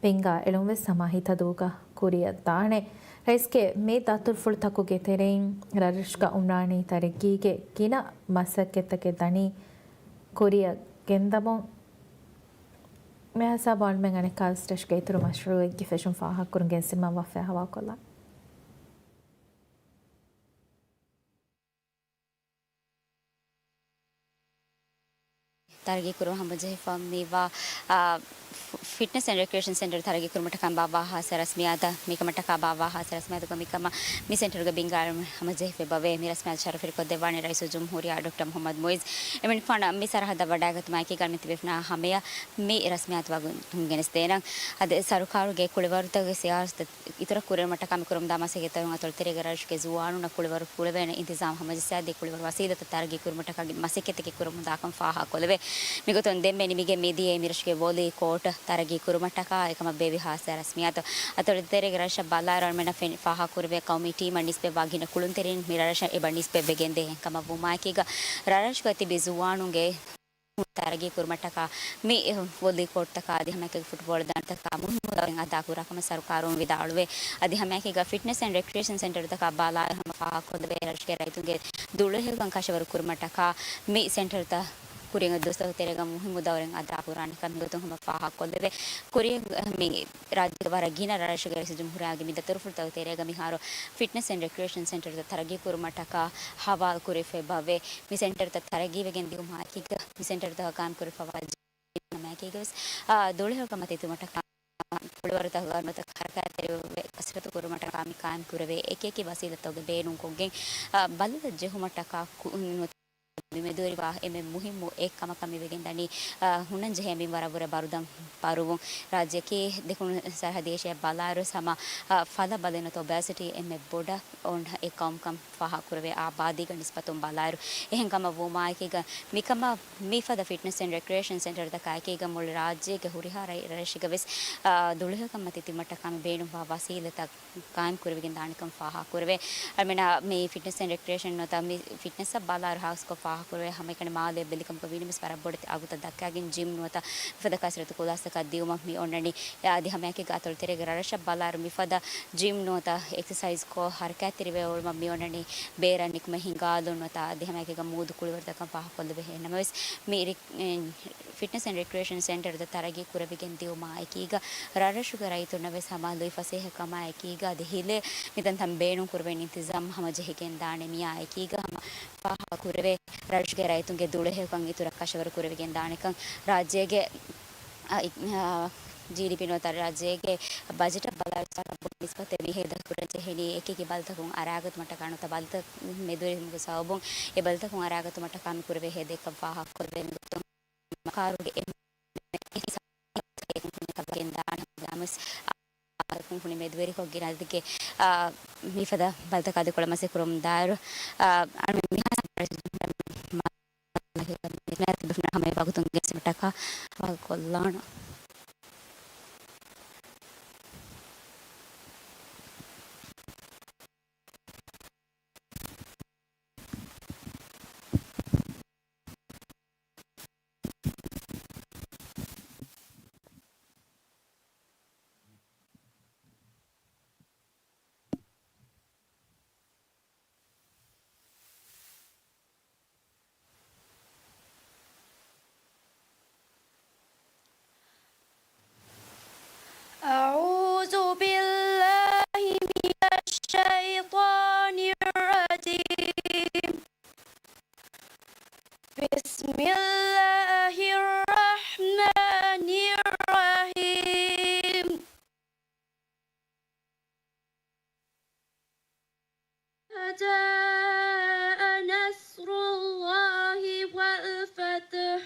ބިންގާ އެޅުން ވެސް ހަމަ ހިތަދޫގަ ކުރިއަށްދާނެ. ރައީސްގެ މި ދަތުރުފުޅުތަކުގެ ތެރެއިން ރަށްރަށުގަ އުމްރާނީ ތަރައްގީގެ ގިނަ މަސައްކަތްތަކެއް ދަނީ ކުރިއަށް ގެންދަމުން މިހިސާބު އަޅުމެން އަނެއްކާވެސް ރަށުގެ އިތުރު މަޝްރޫއެއްގެ ފެށުން ފާހަގަކުރަން ގެންސިންމަން ވައްފަޔާ ހަވާލުކޮށްލާން. ތަރައްގީ ކުރުމަށް ހަމަޖެހިފަ މިވާ، އާ، ފި-، ފިޓްނަސް އެންޑް ރެކްރިއޭޝަން ސެންޓަރ ތަރައްގީ ކުރުމަށްޓަކާ ބާއްވާ ހާއްސަ ރަސްމިއްޔާތަށް، މިކަމަށްޓަކާ ބާއްވާ ހާއްސަ ރަސްމިއްޔާތުގަ މިކަމަށް މި ސެންޓަރުގެ ބިންގާރު ހަމަޖެހިފައި ބަވޭ. މި ރަސްމިއްޔާތު ޝަރަފުވެރިކޮށްދެއްވާނީ ރައީސުލްޖުމްހޫރިއްޔާ ޑޮކްޓަރ މުޙައްމަދު މުޢިއްޒު. އެމަނިކުފާނަށް މި ސަރަހައްދަށް ވަޑައިގަތުމާއެކީގަ މިތިބެފައިވާ ހަމަޔަށް މި ރަސްމިއްޔާތު ވަގުތުން ގެނެސްދޭނަން. އަދި ސަރުކާރުގެ ކުޅިވަރުތަކުގެ ސިޔާސަތު އިތުރަށް ކުރިއެރުމަށްޓަކާ މި ކުރަމުންދާ މަސައްކަތްތަކުން އަތޮޅުތެރޭގެ ރަށުގެ ޒުވާނުންނަށް ކުޅިވަރު ކުޅެވޭނެ އިންތިޒާމް ހަމަޖައްސާދީ، ކުޅިވަރު ވަސީލަތްތައް ތަރައްގީ ކުރުމަށްޓަކާ މަސައްކަތްތަކެއް ކުރަމުންދާކަން ފާހަގަކޮށްލެވޭ. މިގޮތުން ދެންމެ ނިމިގެން މިދިޔައީ މިރަށުގެ ވޮލީ ކޯޓް ތަރައްގީ ކުރުމަށްޓަކާ އެކަމަށް ބޭއްވި ހާއްސަ ރަސްމިއްޔާތު. އަތޮޅުތެރޭގެ ރަށަށް ބަލާއިރު އަޅުމެންނަށް ފެނި ފާހަގަކުރެވޭ ޤައުމީ ޓީމަށް ނިސްބަތްވާ ގިނަ ކުޅުންތެރިން މި ރަށަށް އެބަ ނިސްބަތްވެގެންދޭ. އެހެންކަމަށް ވުމާއެކީގަ ރަށްރަށުގަ ތިބި ޒުވާނުންގެ ތަރައްގީ ކުރުމަށްޓަކާ މި ވޮލީ ކޯޓްތަކާ އަދި ހަމައެކަކީ ފުޓްބޯޅަ ދަނޑުތަކާ މުހިއްމު ދައުރެއް އަދާކުރާ ކަމަށް ސަރުކާރުން ވިދާޅުވޭ. އަދި ހަމައެކީގަ ފިޓްނަސް އެންޑް ރެކްރިއޭޝަން ސެންޓަރުތަކާ ބަލާއިރު ހަމަ ފާހަގަކޮށްލެވޭ، ރަށުގެ ރައްޔިތުންގެ ދުޅަހެޔޮކަން ކަށަވަރު ކުރުމަށްޓަކާ މި ސެންޓަރުތައް ކުރިން ދުވަސްތަކުގެ ތެރޭގަ މުހިއްމު ދައުރެއް އަދާކުރާނެ ކަމަށް މިގޮތުން ހަމަ ފާހަގަކޮށްލެވޭ. ކުރިން މި ރާއްޖޭގެ ވަރަށް ގިނަ ރަށްރަށުގެ ރައީސުލްޖުމްހޫރިއްޔާގެ މި ދަތުރުފުޅުތަކުގެ ތެރޭގަ މިހާރު ފިޓްނަސް އެންޑް ރެކްރިއޭޝަން ސެންޓަރުތައް ތަރައްގީ ކުރުމަށްޓަކާ ހަވާލު ކުރެވިފައި ބަވޭ. މި ސެންޓަރުތައް ތަރައްގީވެގެން ދިއުމާއެކީގަ، މި ސެންޓަރުތަކަށް ގާއިމް ކުރެވިފައިވާ ޖިމް ހަމައެކީގަވެސް، އާ، ދުޅަހެޔޮކަން މަތިން ތިބުމަށްޓަކާ ކުޅިވަރުތަކުގަ ނުވަތަ ހަރަކާތްތެރިވެ ކަސްރަތު ކުރުމަށްޓަކާ މި ޤާއިމް ކުރެވޭ އެކިއެކި ވަސީލަތްތަކުގެ ބޭނުންކޮށްގެން، އާ، ބަލަލަށް ޖެހުމަށްޓަކާ ކު-، ނުވަތަ މި މެދުވެރިވާ އެންމެ މުހިއްމު އެއް ކަމަކަށް މި ވެގެންދަނީ، އާ، ހުންނަންޖެހޭ މިންވަރަށްވުރެ ބަރުދަން ބަރުވުން. ރާއްޖެއަކީ ދެކުނު ސަރަހައްދީ އޭޝިއާ ބަލާއިރު ހަމަ، އާ، ފަލަ ބަލި ނުވަތަ އޮބެސިޓީ އެންމެ ބޮޑަށް އޮންނަ އެއް ޤައުމުކަން ފާހަގަކުރެވޭ އާ ބާދީގަ ނިސްބަތުން ބަލާއިރު. އެހެންކަމަށް ވުމާއެކީގަ މިކަމަށް މިފަދަ ފިޓްނަސް އެންޑް ރެކްރިއޭޝަން ސެންޓަރުތަކާއެކީގަ މުޅި ރާއްޖޭގެ ހުރިހާ ރަށް-، ރަށްރަށެއްގަވެސް، އާ، ދުޅަހެޔޮކަން މަތިން ތިބުމަށްޓަކާ މި ބޭނުންވާ ވަސީލަތްތައް ޤާއިމް ކުރެވިގެން ދާނެކަން ފާހަގަކުރެވޭ. އަޅުމެންނަށް މި ފިޓްނަސް އެންޑް ރެކްރިއޭޝަން ނުވަތަ މި ފިޓްނަސްއަށް ބަލާއިރު ހާއްސަކޮށް ފާހަގަކުރެވޭ ހަމައެކަނި މާލޭ ބެލިކަމުގަ ވީނަމަވެސް ވަރަށް ބޮޑެތި އަގުތައް ދައްކައިގެން ޖިމް ނުވަތަ މިފަދަ ކަސްރަތު ކުލާސްތަކަށް ދިއުމަށް މި އޮންނަނީ. އަދި ހަމައެކީގަ އަތޮޅުތެރޭގެ ރަށްރަށަށް ބަލާއިރު މިފަދަ ޖިމް ނުވަތަ އެކްސަސައިޒްކޮށް ހަރަކާތްތެރިވެ އުޅުމަށް މި އޮންނަނީ ބޭރަށް ނިކުމެ ހިނގާލުން ނުވަތަ އަދި ހަމައެކީގަ މޫދު ކުޅިވަރުތަކަށް ފާހަގަކޮށްލެވޭ. ނަމަވެސް މި ރި-، އެ، ފިޓްނަސް އެންޑް ރެކްރިއޭޝަން ސެންޓަރުތައް ތަރައްގީ ކުރެވިގެން ދިއުމާ އެކީގަ، ރަށްރަށުގެ ރައްޔިތުންނަށް ވެސް ހަމަ ލުއިފަސޭހަކަމާ އެކީގަ، އަދި ހިލޭ މިތަންތަން ބޭނުން ކުރެވޭނެ އިންތިޒާމް ހަމަޖެހިގެން ދާނެ. މިއާ އެކީގަ ހަމަ ފާހަގަ ކުރެވޭ، ރަށުގެ ރައްޔިތުންގެ ދުޅަހެޔޮކަން އިތުރަށް ކަށަވަރު ކުރެވިގެން ދާނެކަން. ރާއްޖޭގެ، އަ، އި-، އަ، ޖީޑީޕީ ނުވަތަ ރާއްޖޭގެ ބަޖެޓަށް ބަލާއިރު ސަރަހައްދު ނިސްބަތެއް މި ހޭދަ ކުރަން ޖެހެނީ އެކިއެކި ބަލިތަކުން އަރާގަތުމަށްޓަކާ ނުވަތަ ބަލިތައް މެދުވެރިވުމުގެ ސަބަބުން އެ ބަލިތަކުން އަރާގަތުމަށްޓަކާ މި ކުރެވޭ ހޭދައެއްކަން ފާހަގަކޮށްލެވޭ. މިގޮތުން ކާރުގެ އެންމެ ކުންފުނި މެދުވެރިކޮށް ގިނަ އަދަދެއްގެ، އާ، މިފަދަ ބަލިތަކާ ދެކޮޅަށް މަސައްކަތް ކުރަމުންދާއިރު، އާ، އަޅުމެން މިހާ ހަމަޔަށް ވަގުތުން ގެނެސްދިނުމަށްޓަކާ ވާހަކަ ކޮށްލާނަން. أعوذ بالله من الشيطان الرجيم. بسم الله الرحمن الرحيم. جاء نصر الله والفتح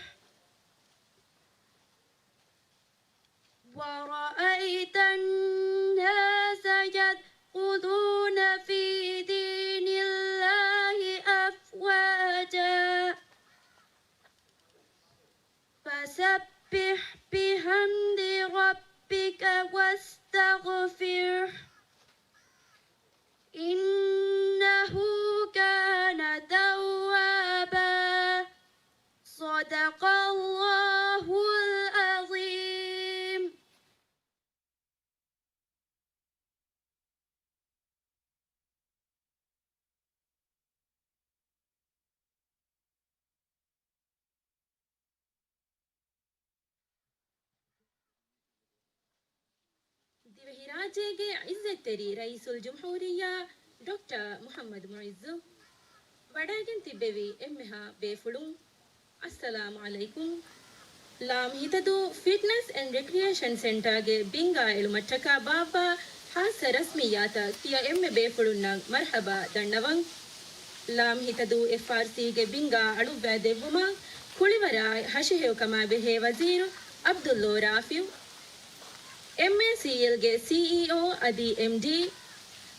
ورأيت الناس يدخلون في دين الله أفواجا فسبح بحمد ربك واستغفره إنه كان توابا. صدق الله العظيم. ރާއްޖޭގެ ޢިއްޒަތްތެރި ރައީސުލްޖުމްހޫރިއްޔާ ޑޮކްޓަރ މުޙައްމަދު މުޢިއްޒު ވަޑައިގެން ތިއްބެވި އެންމެހާ ބޭފުޅުން، އައްސަލާމު ޢަލައިކުމް. ލާމް ހިތަދޫ ފިޓްނަސް އެންޑް ރެކްރިއޭޝަން ސެންޓާގެ ބިންގާ އެޅުމަށްޓަކާ ބާއްވާ ޚާއްޞަ ރަސްމިއްޔާތަށް ތިޔަ އެންމެ ބޭފުޅުންނަށް މަރްޙަބާ ދަންނަވަން. ލާމް ހިތަދޫ އެފްއާރްސީގެ ބިންގާ އަޅުއްވައިދެއްވުމަށް ކުޅިވަރާ ހަށިހެޔޮކަމާ ބެހޭ ވަޒީރު ޢަބްދުﷲ ރާފިޢު، އެމްއޭސީއެލްގެ ސީއީއޯ އަދި އެމްޑީ،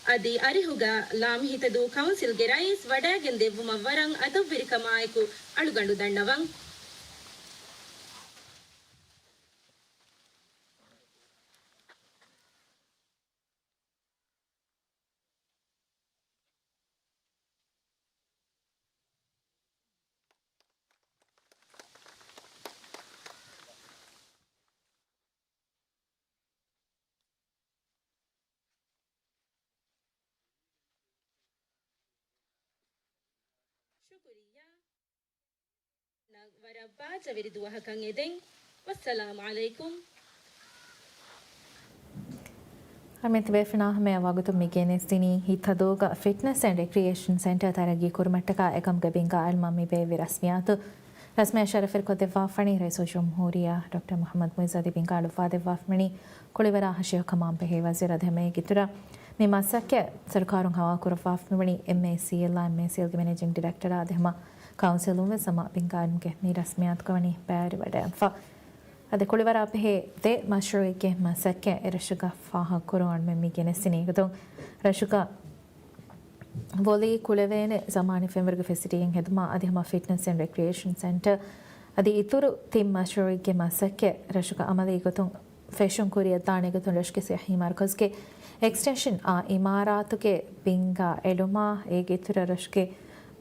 އަދި އަރިހުގަ ލާމް ހިތަދޫ ކައުންސިލްގެ ރައީސް ވަޑައިގެން ދެއްވުމަށް ވަރަށް އަދަބުވެރިކަމާއެކު އަޅުގަނޑު ދަންނަވަން. ޝުކުރިއްޔާ. ވަރަށް ބާއްޖަވެރި ދުވަހަކަށް އެދެން. ވައްސަލާމު ޢަލައިކުމް. އަމިއްލަ ބޭފުޅުންނާ ހަމަޔަށް ވަގުތުން މި ގެނެސްދިނީ ހިތަދޫގަ ފިޓްނަސް އެންޑް ރެކްރިއޭޝަން ސެންޓަރ ތަރައްގީ ކުރުމަށްޓަކާ އެކަމުގެ ބިންގާ އެޅުމަށް މި ބޭއްވި ރަސްމިއްޔާތު. ރަސްމިއްޔާ ޝަރަފުވެރިކޮށްދެއްވާފަނީ ރައީސުލްޖުމްހޫރިއްޔާ ޑޮކްޓަރ މުޙައްމަދު މުޢިއްޒު އަދި ބިންގާ އަޅުއްވާދެއްވާފަނީ ކުޅިވަރާ ހަށިހެޔޮކަމާ ބެހޭ ވަޒީރު އަދި ހަމަ އޭގެ އިތުރަށް މި މަސައްކަތް ސަރުކާރުން ހަވާލުކުރައްވާފައިވަނީ އެމްއޭސީއެލްއާ، އެމްއޭސީއެލްގެ މެނޭޖިންގ ޑިރެކްޓަރާ އަދި ހަމަ ކައުންސިލުން ވެސް ހަމަ ބިންގާ އެޅުމުގެ މި ރަސްމިއްޔާތުގަ ވަނީ ބައިވެރިވަޑައިގަންފަ. އަދި ކުޅިވަރާ ބެހޭ ދެ މަޝްރޫޢެއްގެ މަސައްކަތް އެރަށުގަ ފާހަގަކުރުން އަޅުމެން މި ގެނެސްދިނީ. އެގޮތުން ރަށުގަ ވޮލީ ކުޅެވޭނެ ޒަމާނީ ފެންވަރުގެ ފެސިލިޓީއެއް ހެދުމާ އަދި ހަމަ ފިޓްނަސް އެންޑް ރެކްރިއޭޝަން ސެންޓަރ އަދި އިތުރު ތިން މަޝްރޫޢެއްގެ މަސައްކަތް ރަށުގަ އަމަލީ ގޮތުން ފެށުން ކުރިއަށްދާނެ ގޮތުން ރަށުގެ ސިއްޙީ މަރުކަޒުގެ އެކްސްޓެންޝަން އާ އިމާރާތުގެ ބިންގާ އެޅުމާ، އޭގެ އިތުރަށް ރަށުގެ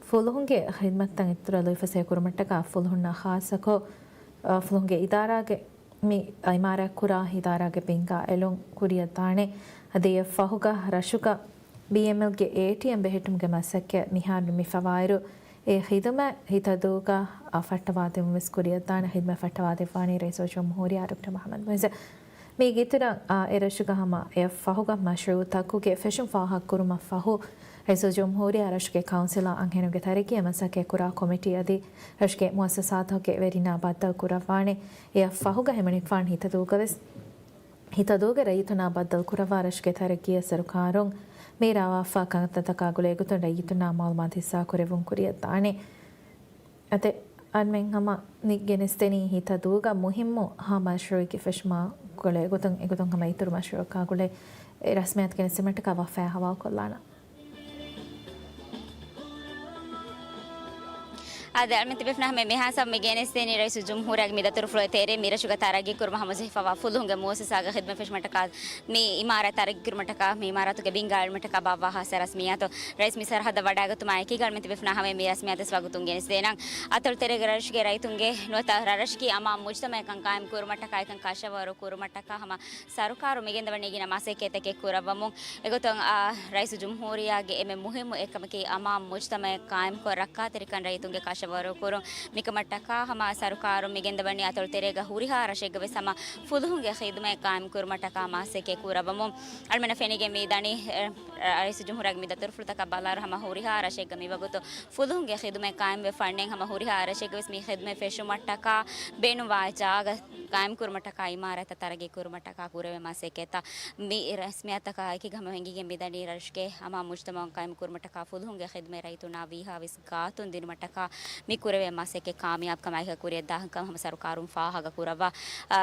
ފުލުހުންގެ ޚިދްމަތްތައް އިތުރަށް ލުއިފަސޭހަ ކުރުމަށްޓަކާ ފުލުހުންނާ ޚާއްޞަކޮށް، އާ، ފުލުހުންގެ އިދާރާގެ މި އިމާރާތް ކުރާ އިދާރާގެ ބިންގާ އެޅުން ކުރިއަށްދާނެ. އަދި އެއަށް ފަހުގަ ރަށުގަ ބީއެމްއެލްގެ އޭޓީއެމް ބެހެއްޓުމުގެ މަސައްކަތް މިހާރު ނިމިފަވާއިރު، އެ ޚިދުމަތް ހިތަދޫގަ ފައްޓަވާދެވުން ވެސް ކުރިއަށްދާނެ. ޚިދުމަތް ފައްޓަވާދެއްވާނީ ރައީސުލްޖުމްހޫރިއްޔާ ޑޮކްޓަރ މުޙައްމަދު މުޢިއްޒު. މީގެ އިތުރަށް، އާ، އެ ރަށުގަ ހަމަ އެއަށް ފަހުގަ މަޝްރޫޢުތަކުގެ ފެށުން ފާހަގަކުރުމަށް ފަހު، ރައީސުލްޖުމްހޫރިއްޔާ ރަށުގެ ކައުންސިލާ އަންހެނުންގެ ތަރައްގީއަށް މަސައްކަތް ކުރާ ކޮމިޓީ އަދި ރަށުގެ މުއައްސަސާތަކުގެ ވެރިންނާ ބައްދަލު ކުރައްވާނެ. އެއަށް ފަހުގަ ހިމެނިފާން ހިތަދޫގަ ވެސް ހިތަދޫގެ ރައްޔިތުންނާ ބައްދަލު ކުރައްވާ ރަށުގެ ތަރައްގީއަށް ސަރުކާރުން ބޭރާވާފާ ކަންތައްތަކާ ގުޅޭގޮތުން ރައްޔިތުންނާ މަޢުލޫމާތު ހިއްސާ ކުރެވުން ކުރިއަށްދާނެ. އަދި އަންމެން ހަމަ މި ގެނެސްދެނީ ހިތަދޫގަ މުހިއްމު ހަ މަޝްރޫޢެއްގެ ފެށުމާ ގުޅޭގޮތުން އެގޮތުން ހަމަ އިތުރު މަޝްރޫޢަކާ ގުޅޭ އެ ރަސްމިއްޔާތު ގެނެސްދިނުމަށްޓަކާ ވަފާ ހަވާލުކޮށްލާނަން. އާދެ، އަޅުމެން ތިބޭފުނާ ހަމަ މިހާ ސަބަބުން މި ގެނެސްދެނީ ރައީސުލް ޖުމްހޫރިއްޔާގެ މި ދަތުރުފުޅުގެ ތެރޭ މި ރަށުގަ ތަރައްގީ ކުރުމަށް ހަމަޖެހިފަވާ ފުލުހުންގެ މުއައްސަސާގެ ޚިދުމަތް ފެށުމަށްޓަކާ މި އިމާރާތް ތަރައްގީ ކުރުމަށްޓަކާ މި އިމާރާތުގެ ބިންގާ އެޅުމަށްޓަކާ ބާއްވާ ޚާއްޞަ ރަސްމިއްޔާތު ރައީސް މި ސަރަހައްދަށް ވަޑައިގަތުމާ އެކީގަ އަޅުމެން ތިބޭފުނާ ހަމަ މި ރަސްމިއްޔާތައް ވަގުތުން ގެނެސްދޭނަން. އަތޮޅު ތެރޭގެ ރަށުގެ ރައްޔިތުންގެ ނުވަތަ ރަށަކީ އަމާން މުޖްތަމަޢަކަށް ޤާއިމް ކުރުމަށްޓަކާ އެކަން ކަށަވަރު ކުރުމަށްޓަކާ ހަމަ ސަރުކާރުން މިގެންދަވަނީ ގިނަ މަސައްކަތްތަކެއް ކުރައްވަމުން. އެގޮތުން، އާ، ރައީސުލް ޖުމްހޫރިއްޔާގެ އެންމެ މުހިއްމު އެއްކަމަކީ އަމާން މުޖްތަމަޢެއް ޤާއިމްކޮށް ރައްކާތެރިކަން ރައްޔިތުންގެ ކަށަވަރު ކުރުން. މިކަމަށްޓަކާ ހަމަ ސަރުކާރުން މިގެންދަވަނީ އަތޮޅު ތެރޭގަ ހުރިހާ ރަށެއްގަ ވެސް ހަމަ ފުލުހުންގެ ޚިދުމަތް ޤާއިމް ކުރުމަށްޓަކާ މަސައްކަތް ކުރައްވަމުން. އަޅުމެންނަށް ފެނިގެން މި ދަނީ، އެ، ރައީސުލް ޖުމްހޫރިއްޔާގެ މި ދަތުރުފުޅުތަކަށް ބަލާއިރު ހަމަ ހުރިހާ ރަށެއްގަ މިވަގުތު ފުލުހުންގެ ޚިދުމަތް ޤާއިމްވެފަ އަންނަން. ހަމަ ހުރިހާ ރަށެއްގަ ވެސް މި ޚިދުމަތް ފެށުމަށްޓަކާ ބޭނުންވާ ޖާގަ ޤާއިމްކުރުމަށްޓަކާ އިމާރާތްތައް ތަރައްގީ ކުރުމަށްޓަކާ ކުރެވޭ މަސައްކަތްތައް މި ރަސްމިއްޔާތަކާ އެކީގަ ހަމަ ހިނގިގެން މިދަނީ ރަށުގެ އަމާން މުޖްތަމަޢު ޤާއިމް ކުރުމަށްޓަކާ ފުލުހުންގެ ޚިދުމަތް ރައްޔިތުންނާ ވީހާވެސް ގާތުން ދިނުމަށްޓަކާ މި ކުރެވޭ މަސައްކަތް ކާމިޔާބުކަމާއެކީގަ ކުރިއަށްދާންކަމަށް ހަމަ ސަރުކާރުން ފާހަގަ ކުރައްވާ، އަ،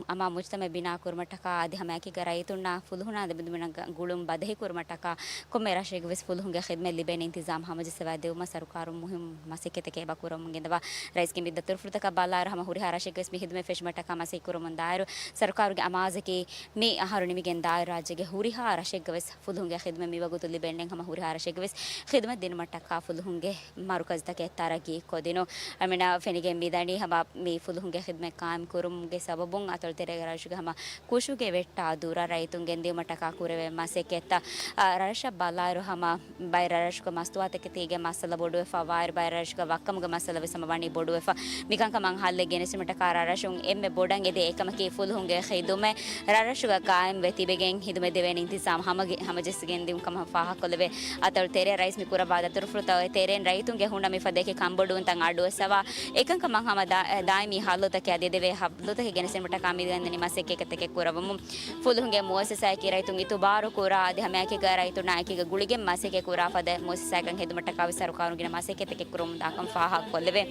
އަމާން މުޖްތަމަޢެއް ބިނާ ކުރުމަށްޓަކާ އަދި ހަމައެކީގަ ރައްޔިތުންނާ ފުލުހުންނާ ދެމެދުމަށް ގުޅުން ބަދަހި ކުރުމަށްޓަކާ ކޮންމެ ރަށެއްގަ ވެސް ފުލުހުންގެ ޚިދުމަތް ލިބޭނެ އިންތިޒާމް ހަމަޖައްސަވާ ދެވުމަށް ސަރުކާރުން މުހިއްމު މަސައްކަތްތަކެއް އެބަ ކުރަމުން ގެންދަވާ. ރައީސްގެ މި ދަތުރުފުޅުތަކަށް ބަލާއިރު ހަމަ ހުރިހާ ރަށެއްގަ ވެސް މި ޚިދުމަތް ފެށުމަށްޓަކާ މަސައްކަތް ކުރަމުންދާއިރު، ސަރުކާރުގެ އަމާޒަކީ މި އަހަރު ނިމިގެން ދާއިރު ރާއްޖޭގެ ހުރިހާ ރަށެއްގަ ވެސް ފުލުހުންގެ ޚިދުމަތް މިވަގުތު ލިބެންނެން ހަމަ ހުރިހާ ރަށެއްގަ ވެސް ޚިދުމަތް ދިނުމަށްޓަކާ ފުލުހުންގެ މަރުކަޒުތަކެއް ތަރައްގީ ކޮދިނު. އަމިނާ ފެނިގެން މިދަނީ ހަމަ މި ފުލުހުންގެ ޚިދުމަތް ޤާއިމް ކުރުމުގެ ސަބަބުން އަތޮޅު ތެރޭގެ ރަށުގެ ހަމަ ކުށުގެ ވެއްޓާ ދުރަށް ރައްޔިތުން ގެންދިއުމަށްޓަކާ ކުރެވޭ މަސައްކަތްތައް. އާ، ރަށަށް ބަލާއިރު ހަމަ ބައެއް ރަށްރަށުގަ މަސްތުވާތަކެތީގެ މައްސަލަ ބޮޑުވެފަ، ވާއިރު ބައެއް ރަށްރަށުގަ ވައްކަމުގެ މައްސަލަ ވެސް ހަމަ ވަނީ ބޮޑުވެފަ. މިކަންކަމަށް ހައްލެއް ގެނެސްދިއުމަށްޓަކާ ރަށްރަށުން އެންމެ ބޮޑަށް އެދޭ އެކަމަކީ ފުލުހުންގެ ޚިދުމަތް ރަށްރަށުގަ ޤާއިމްވެ ތިބެގެން ޚިދުމަތް ދެވޭނެ އިންތިޒާމް ހަމަގެ-، ހަމަޖެއްސިގެން ދިއުން ކަމަށް ފާހަގަކޮށްލެވޭ. އަތޮޅު ތެރޭ ރައީސް މި ކުރައްވާ ދަތުރުފުޅުތައް އޮތް ތެރޭން ރައްޔިތުންގެ ހުންނަ މި ފަދައިގެ ކަންބޮޑުވުންތައް އަޑުއައްސަވާ، އެކަންކަމަށް ހަމަ ދާ-، ދާއިމީ ހައްލުތަކެއް އަދި ދެވޭ ހައްލުތަކެއް ގެނެސްދިއުމަށްޓަކާ މި ގެންދަނީ މަސައްކަތްތަކެއް ކުރައްވަމުން. ފުލުހުންގެ މުއައްސަސާއަކީ ރައްޔިތުން އިތުބާރު ކުރާ އަދި ހަމައެކީގަ ރައްޔިތުންނާ އެކީގަ ގުޅިގެން މަސައްކަތް ކުރާ ފަދަ މުއައްސަސާއަކަށް ހެދުމަށްޓަކާ ވެސް ސަރުކާރުން ގިނަ މަސައްކަތްތަކެއް ކުރަމުންދާކަން ފާހަގަކޮށްލެވޭ.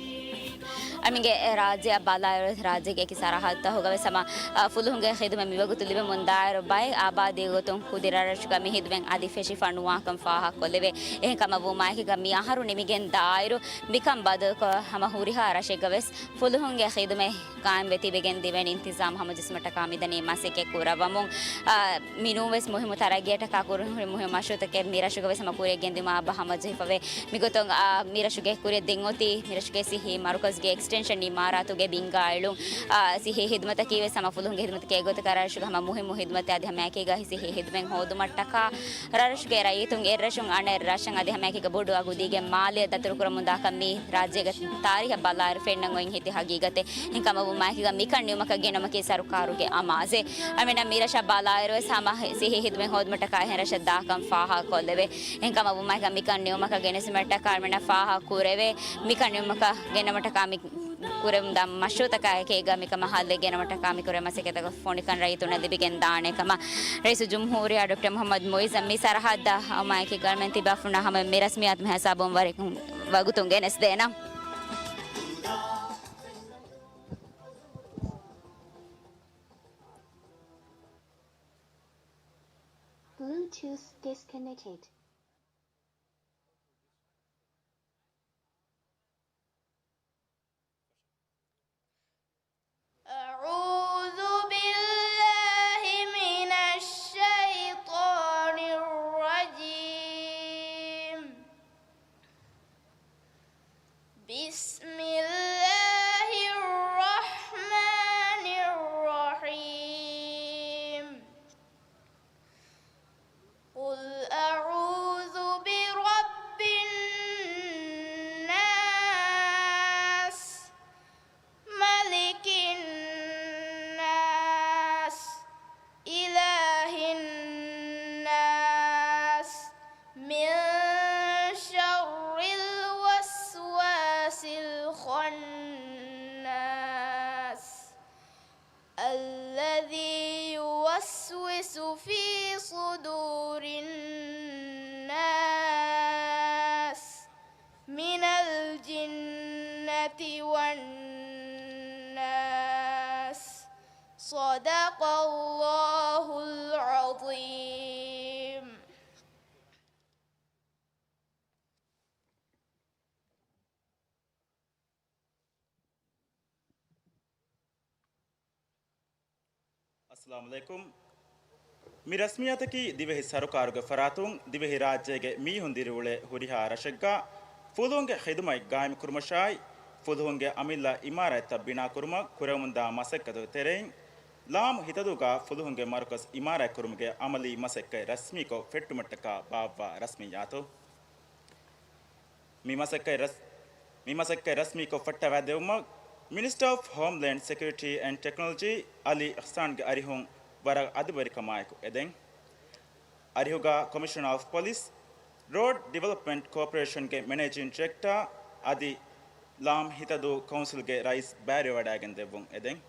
އަމިއްލަ ރާއްޖެއަށް ބަލާއިރު ރާއްޖޭގެ އެކި ސަރަހައްދުތަކުގަ ވެސް ހަމަ، އަ، ފުލުހުންގެ ޚިދުމަތް މިވަގުތު ލިބެމުންދާއިރު ބައެއް އާބާދީ ގޮތުން ކުދި ރަށްރަށުގަ މި ޚިދުމަތް އަދި ފެށިފަ ނުވާކަން ފާހަގަކޮށްލެވޭ. އެހެންކަމަށް ވުމާއެކީގަ މި އަހަރު ނިމިގެން ދާއިރު މިކަން ބަދަލުކޮށް ހަމަ ހުރިހާ ރަށެއްގަ ވެސް ފުލުހުންގެ ޚިދުމަތް ޤާއިމްވެ ތިބެގެން ދިވެން އިންތިޒާމް ހަމަޖެއްސުމަށްޓަކާ މިދަނީ މަސައްކަތް ކުރައްވަމުން. އާ، މިނޫންވެސް މުހިއްމު ތަރައްގީއަށްޓަކާ ކުރިން ހުރި މުހިއްމު މަޝްރޫޢުތަކެއް މިރަށުގަ ވެސް ހަމަ ކުރިއަށް ގެންދިއުމާ އެބަ ހަމަޖެހިފަވޭ. މިގޮތުން، އާ، މިރަށުގެ ކުރިއަށް ދެން އޮތީ މިރަށުގެ ސިއްހީ މަރުކަޒުގެ އެކްސްޓެންޝަން އިމާރާތުގެ ބިންގާ އެޅުން. އާ، ސިއްހީ ޚިދުމަތަކީ ވެސް ހަމަ ފުލުހުންގެ ޚިދުމަތަކީ އެގޮތަކަށް ރަށުގެ ހަމަ މުހިއްމު ޚިދުމަތެއް އަދި ހަމައެކީގަ ސިއްހީ ޚިދުމަތް ހޯދުމަށްޓަކާ ރަށްރަށުގެ ރައްޔިތުން އެއްރަށުން އަނެއް ރަށަށް އަދި ހަމައެކީގަ ބޮޑު އަގު ދީގެން މާލެއަށް ދަތުރުކުރަމުންދާކަން މި ރާއްޖޭގެ ތާރީޚަށް ބަލާއިރު ފެންނަން އޮތް ހިތި ހަގީގަތެއް. އެހެންކަމަށް ވުމާއެކީގަ މިކަން ނިމުމަކަށް ގެނައުމަކީ ސަރުކާރުގެ އަމާޒެއް. އަމިއްލަ މިރަށަށް ބަލާއިރު ވެސް ހަމަ ސިއްހީ ޚިދުމަތް ހޯދުމަށްޓަކާ އެހެން ރަށެއް ދާކަން ފާހަގަކޮށްލެވޭ. އެހެންކަމަށް ވުމާއެކީގަ މިކަން ނިމުމަކަށް ގެނެސްދިއުމަށްޓަކާ އަޅުގަނޑަށް ފާހަގަކުރެވޭ. މިކަން ނިމުމަކަށް ގެނައުމަށްޓަކާ މި ކުރެވުންދާ މަޝްރޫޢުތަކާ އެކީގަ މިކަމަށް ހައްލެއް ގެނައުމަށްޓަކާ މި ކުރެވޭ މަސައްކަތަކަށް ފޮނިކަން ރައްޔިތުންނަށް ލިބިގެން ދާނެ ކަމަށް ރައީސުލްޖުމްހޫރިއްޔާ ޑޮކްޓަރ މުޙައްމަދު މުޢިއްޒަށް މި ސަރަހައްދަށް އައުމާއެކީގަ އަޅުގަނޑުމެން ތިބާފުޅުންނާ ހަމަ މި ރަސްމިއްޔާތު މިހިސާބުން ވަރަށް ވަގުތުން ގެނެސްދޭނަން. Bluetooth disconnected. أعوذ بالله من الشيطان الرجيم. بسم الله الرحمن الرحيم. قل أعوذ برب الناس، ملك الناس، إله الناس، من شر الوسواس الخناس، الذي يوسوس في صدور الناس من الجنة والناس. صدق الله العظيم. އައްސަލާމު ޢަލައިކުމް. މި ރަސްމިއްޔާތަކީ ދިވެހި ސަރުކާރުގެ ފަރާތުން ދިވެހިރާއްޖޭގެ މީހުން ދިރިއުޅޭ ހުރިހާ ރަށެއްގަ ފުލުހުންގެ ޚިދުމަތް ގާއިމްކުރުމަށާއި، ފުލުހުންގެ އަމިއްލަ އިމާރާތްތައް ބިނާކުރުމަށް ކުރެވެމުންދާ މަސައްކަތުގެ ތެރެއިން، ލާމް ހިތަދޫގަ ފުލުހުންގެ މަރުކަޒް އިމާރާތްކުރުމުގެ އަމަލީ މަސައްކަތް ރަސްމީކޮށް ފެއްޓުމަށްޓަކާ ބާއްވާ ރަސްމިއްޔާތު. މި މަސައްކަތް ރަސް-، މި މަސައްކަތް ރަސްމީކޮށް ފައްޓަވާދެއްވުމަށް މިނިސްޓަރ އޮފް ހޯމްލޭންޑް ސެކިއުރިޓީ އެންޑް ޓެކްނޮލޮޖީ އަލީ އިޙްސާންގެ އަރިހުން ވަރަށް އަދުބަރިކަމާއެކު އެދެން. އަރިހުގަ ކޮމިޝަނަރ އޮފް ޕޮލިސް، ރޯޑް ޑިވެލޮޕްމަންޓް ކޯޕަރޭޝަންގެ މެނޭޖިން ޑިރެކްޓަރ އަދި ލާމް ހިތަދޫ ކައުންސިލްގެ ރައީސް ބައިވެވަޑައިގެން ދެއްވުން އެދެން.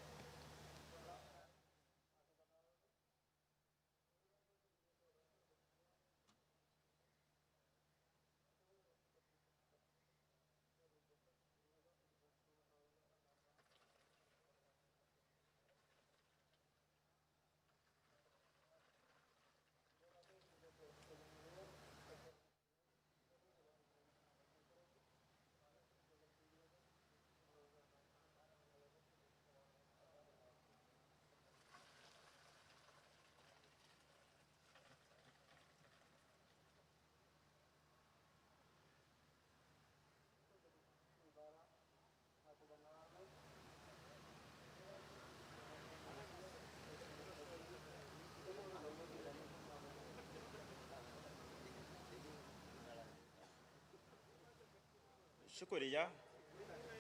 ޝުކުރިއްޔާ.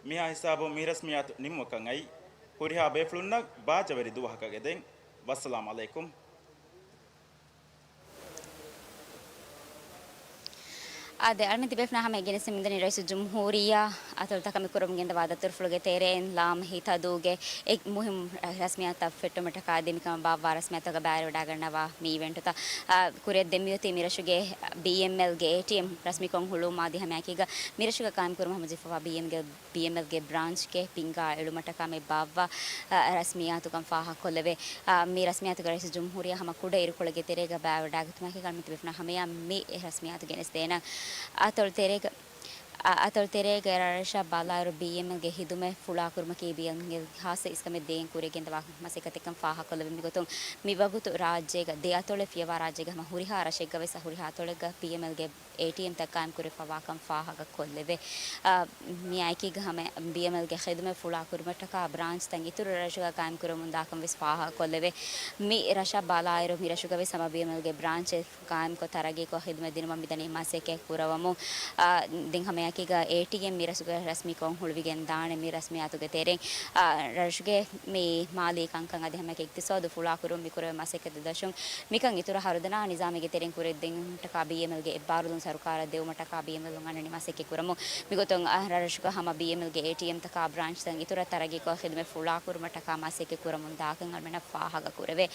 މިހާ ހިސާބުން މި ރަސްމިއްޔާތު ނިމުމަކަށް އައީ. ހުރިހާ ބޭފުޅުންނަށް ބާއްޖަވެރި ދުވަހަކަށް އެދެން. ވައްސަލާމް އަލައިކުމް. އާދެ، އަޅަމެން ތިބޭފުޅުންނާ ހަމަ ގެނެސްދެމުންދަނީ ރައީސުލްޖުމްހޫރިއްޔާ އަތޮޅުތަކަށް މި ކުރަމުން ގެންދަވާ ދަތުރުފުޅުގެ ތެރެއިން ލާމް ހިތަދޫގެ އެ މުހިންމު ރަސްމިއްޔާތުތައް ފެއްޓުމަށްޓަކާ އަދި މިކަމަށް ބާއްވާ ރަސްމިއްޔާތުތަކަށް ބައިވެރިވެވަޑައިގަންނަވާ މި އިވެންޓުތައް، އާ، ކުރިއަށް ދެމިއޮތީ މިރަށުގެ ބީއެމްއެލްގެ އޭޓީއެމް ރަސްމީކޮށް ހުޅުވުމާ އަދި ހަމައެކީގަ މިރަށުގަ ޤާއިމްކުރުމަށް ހަމަޖެހިފައިވާ ބީއެމްއެލްގެ ބްރާންޗްގެ ބިންގާ އެޅުމަށްޓަކާ މި ބާއްވާ، އަ، ރަސްމިއްޔާތުކަން ފާހަގަކޮށްލެވޭ. އަ، މި ރަސްމިއްޔާތުގަ ރައީސުލްޖުމްހޫރިއްޔާ ހަމަ ކުޑަ އިރުކޮޅެއްގެ ތެރޭގަ ބައިވެވަޑައިގަތުމާއެކީ އަޅަމެން ތިބޭފުޅުންނާ ހަމަޔަށް މި ރަސްމިއްޔާތު ގެނެސްދޭނަން. އަތޮޅު ތެރޭގަ، އަ، އަތޮޅު ތެރޭގަ ރަށްރަށަށް ބަލާއިރު ބީއެމްއެލްގެ ޚިދުމަތް ފުޅާކުރުމަކީ ބީއެމްއެލްގެ ޚާއްޞަ އިސްކަމެއް ދޭން ކުރިއަށް ގެންދަވާ މަސައްކަތެއްކަން ފާހަގަކޮށްލެވެ. މިގޮތުން މިވަގުތު ރާއްޖޭގަ ދެ އަތޮޅެއް ފިޔަވާ ރާއްޖޭގެ ހަމަ ހުރިހާ ރަށެއްގަ ވެސް ހުރިހާ އަތޮޅެއްގަ ބީއެމްއެލްގެ އޭޓީއެމްތައް ޤާއިމްކުރެވިފައިވާކަން ފާހަގަކޮށްލެވޭ. އާ، މިއާއެކީގަ ހަމަ ބީއެމްއެލްގެ ޚިދުމަތް ފުޅާކުރުމަށްޓަކާ ބްރާންޗްތައް އިތުރު ރަށުގަ ޤާއިމްކުރަމުންދާކަން ވެސް ފާހަގަކޮށްލެވޭ. މި ރަށަށް ބަލާއިރު މި ރަށުގަ ވެސް ހަމަ ބީއެމްއެލްގެ ބްރާންޗެއް ޤާއިމްކޮށް ތަރައްގީކޮށް ޚިދުމަތް ދިނުމަށް މިދަނީ މަސައްކަތް ކުރަވަމުން. އާ، ދެން ހަމައެކީގަ އޭޓީއެމް މި ރަށުގަ ރަސްމީކޮށް ހުޅުވިގެން ދާނެ މި ރަސްމިއްޔާތުގެ ތެރެއިން. އާ، ރަށުގެ މި މާލީ ކަންކަން އަދި ހަމައެކަނި އިޤްތިޞާދު ފުޅާކުރުން މިކުރެވޭ މަސައްކަތް ދަށުން މިކަން އިތުރަށް ހަރުދަނާ ނިޒާމެއްގެ ތެރެއިން ކުރިއަށްދިނުމަށްޓަކާ ބީއެމްއެލްގެ އެއްބާރުލުން ސަރުކާރަށް ދެވުމަށްޓަކާ ބީއެމްއެލުން އަންނަނީ މަސައްކަތް ކުރަމުން. މިގޮތުން އަ، ރަށުގަ ހަމަ ބީއެމްއެލްގެ އޭޓީއެމްތަކާ ބްރާންޗްތައް އިތުރަށް ތަރައްގީކޮށް ޚިދުމަތް ފުޅާކުރުމަށްޓަކާ މަސައްކަތް ކުރަމުން ދާކަން އަޅަމެންނަށް ފާހަގަކުރެވޭ.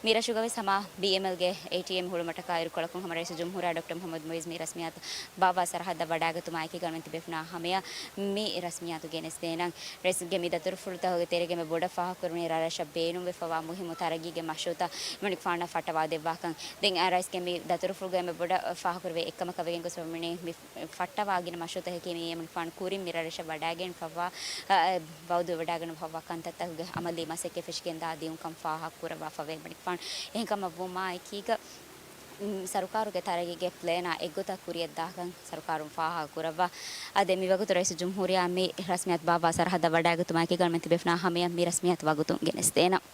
މި ރަށުގަ ވެސް ހަމަ ބީއެމްއެލްގެ އޭޓީއެމް ހުޅުމަށްޓަކާ އިރުކޮޅަކުން ހަމަ ރައީސުލްޖުމްހޫރިއްޔާ ޑޮކްޓަރ މުޙައްމަދު މުޢިއްޒު މި ރަސްމިއްޔާތު ބާއްވާ ސަރަހައްދަށް ވަޑައިގަތުމާއެކީގަ އަޅަމެން ތިބޭފުޅުންނާ ހަމަޔަށް މި ރަސްމިއްޔާތު ގެނެސްދޭނަން. ރައީސްގެ މި ދަތުރުފުޅުތަކުގެ ތެރޭގަ މި ބޮޑަށް ފާހަގަކުރަނީ ރަށްރަށަށް ބޭނުންވެފައިވާ މުހިއްމު ތަރައްގީގެ މަޝްރޫޢުތައް އެމަނިކުފާނަށް ފައްޓަވާދެއްވާކަން. ދެން އަ، ރައީސްގެ މި ދަތުރުފުޅުގައި މި ބޮޑަށް ފާހަގަކުރެވޭ އެއްކަމަކަށް ވެގެން ގޮސް ވަމުނީ މި ފައްޓަވާގިނަ މަޝްރޫޢުތަކަކީ މި އެމަނިކުފާނު ކުރިން މި ރަށްރަށަށް ވަޑައިގެންފައިވާ، އަ، އަ، ވައުދު ވެވަޑައިގަންނަވާފައިވާ ކަންތައްތަކުގެ އަމަލީ މަސައްކަތް ފެށިގެންދާ ދިއުންކަން ފާހަގަކުރައްވާފައިވޭ. އެމަނިކުފާނު އެހެންކަމަށް ވުމާއެކީގަ ސަރުކާރުގެ ތަރައްގީގެ ޕްލޭނާ އެއްގޮތަށް ކުރިއަށްދާކަން ސަރުކާރުން ފާހަގަކުރައްވާ. އާދެ، މިވަގުތު ރައީސުލްޖުމްހޫރިއްޔާ މި ރަސްމިއްޔާތު ބާއްވާ ސަރަހައްދަށް ވަޑައިގަތުމާއެކީގަ އަޅަމެން ތިބޭފުޅުންނާ ހަމަޔަށް މި ރަސްމިއްޔާތު ވަގުތުން ގެނެސްދޭނަން.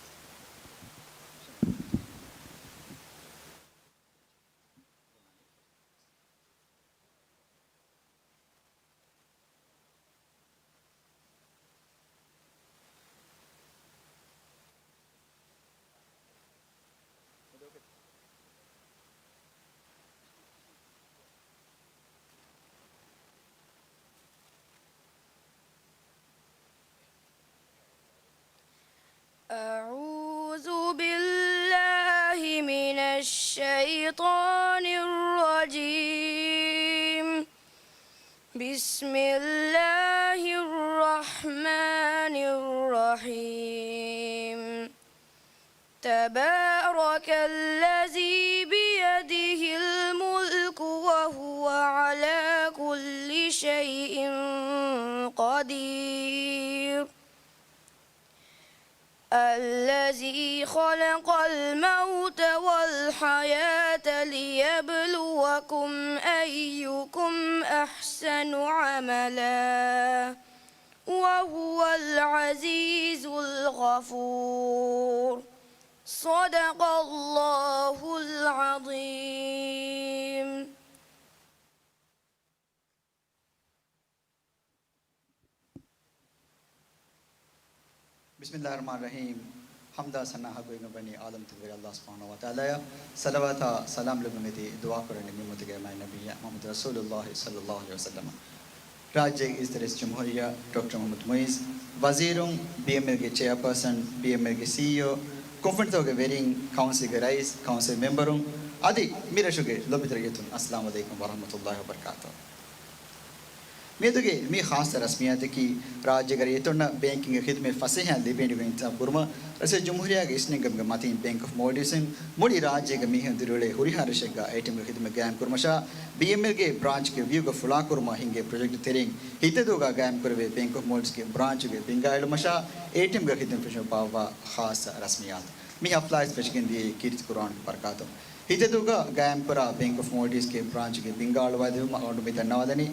أعوذ بالله من الشيطان الرجيم. بسم الله الرحمن الرحيم. تبارك الذي بيده الملك وهو على كل شيء قدير. الذي خلق الموت والحياة ليبلوكم أيكم أحسن عملا وهو العزيز الغفور. صدق الله العظيم. بسم الله الرحمن الرحيم. ޙަމްދާ ސަނާ ޙައްޤުވެގެންވަނީ ޢާލަމްތަކުގެ ރައްޔި ﷲ ސުބްޙާނަހޫ ވަތަޢާލާއަށް. ޞަލަވާތާ ސަލާމް ލެއްވުން އެދި ދުޢާކުރަނީ މި އުއްމަތުގެ މާތް ނަބިއްޔާ މުޙައްމަދު ރަސޫލުﷲ ޞައްލަﷲު ޢަލައިހި ވަސައްލަމަށް. ރާއްޖޭގެ އިއްޒަތްތެރި ރައީސުލްޖުމްހޫރިއްޔާ ޑޮކްޓަރ މުޙައްމަދު މުޢިއްޒު، ވަޒީރުން، ބީއެމްއެލްގެ ޗެއާޕާސަން، ބީއެމްއެލްގެ ސީއީއޯ، ކުންފުނިތަކުގެ ވެރިން، ކައުންސިލްގެ ރައީސް، ކައުންސިލް މެމްބަރުން، އަދި މި ރަށުގެ ލޮބުވެތި ރައްޔިތުން، އައްސަލާމު ޢަލައިކުމް ވަރަޙްމަތުﷲ ވަބަރަކާތުހު. މިއަދުގެ މި ޚާއްޞަ ރަސްމިއްޔާތަކީ، ރާއްޖޭގެ ރައްޔިތުންނަށް ބޭންކިންގ ޚިދުމަތް ފަސޭހައިން ލިބޭނެ ގޮތް އިންތިޒާމް ކުރުމަށް، ރައީސުލްޖުމްހޫރިއްޔާގެ އިސްނެންގެވުމުގެ މަތީން ބޭންކް އޮފް މޯލްޑިވްސްއިން މުޅި ރާއްޖޭގެ މީހުން ދިރިއުޅޭ ހުރިހާ ރަށެއްގަ އޭޓީއެމްގެ ޚިދުމަތް ގާއިމްކުރުމަށާ، ބީއެމްއެލްގެ ބްރާންޗްގެ ވިއުގަ ފުޅާކުރުމަށް ހިންގޭ ޕްރޮޖެކްޓް ތެރެއިން ހިތަދޫގަ ގާއިމްކުރެވޭ ބޭންކް އޮފް މޯލްޑިވްސްގެ ބްރާންޗުގެ ބިންގާ އެޅުމަށާ، އޭޓީއެމްގެ ޚިދުމަތް ފެށުމަށް ބާއްވާ ޚާއްޞަ ރަސްމިއްޔާތު. މި ޙަފްލާއިސް ފެށިގެންދިޔައީ ކީރިތި ޤުރުއާންގެ ބަރަކާތުން. ހިތަދޫގަ ގާއިމްކުރާ ބޭންކް އޮފް މޯލްޑިވްސްގެ ބްރާންޗުގެ ބިންގާ އަޅުވާދެއްވުމަށް އަޅުގަނޑު މި ދަންނަވާލަނީ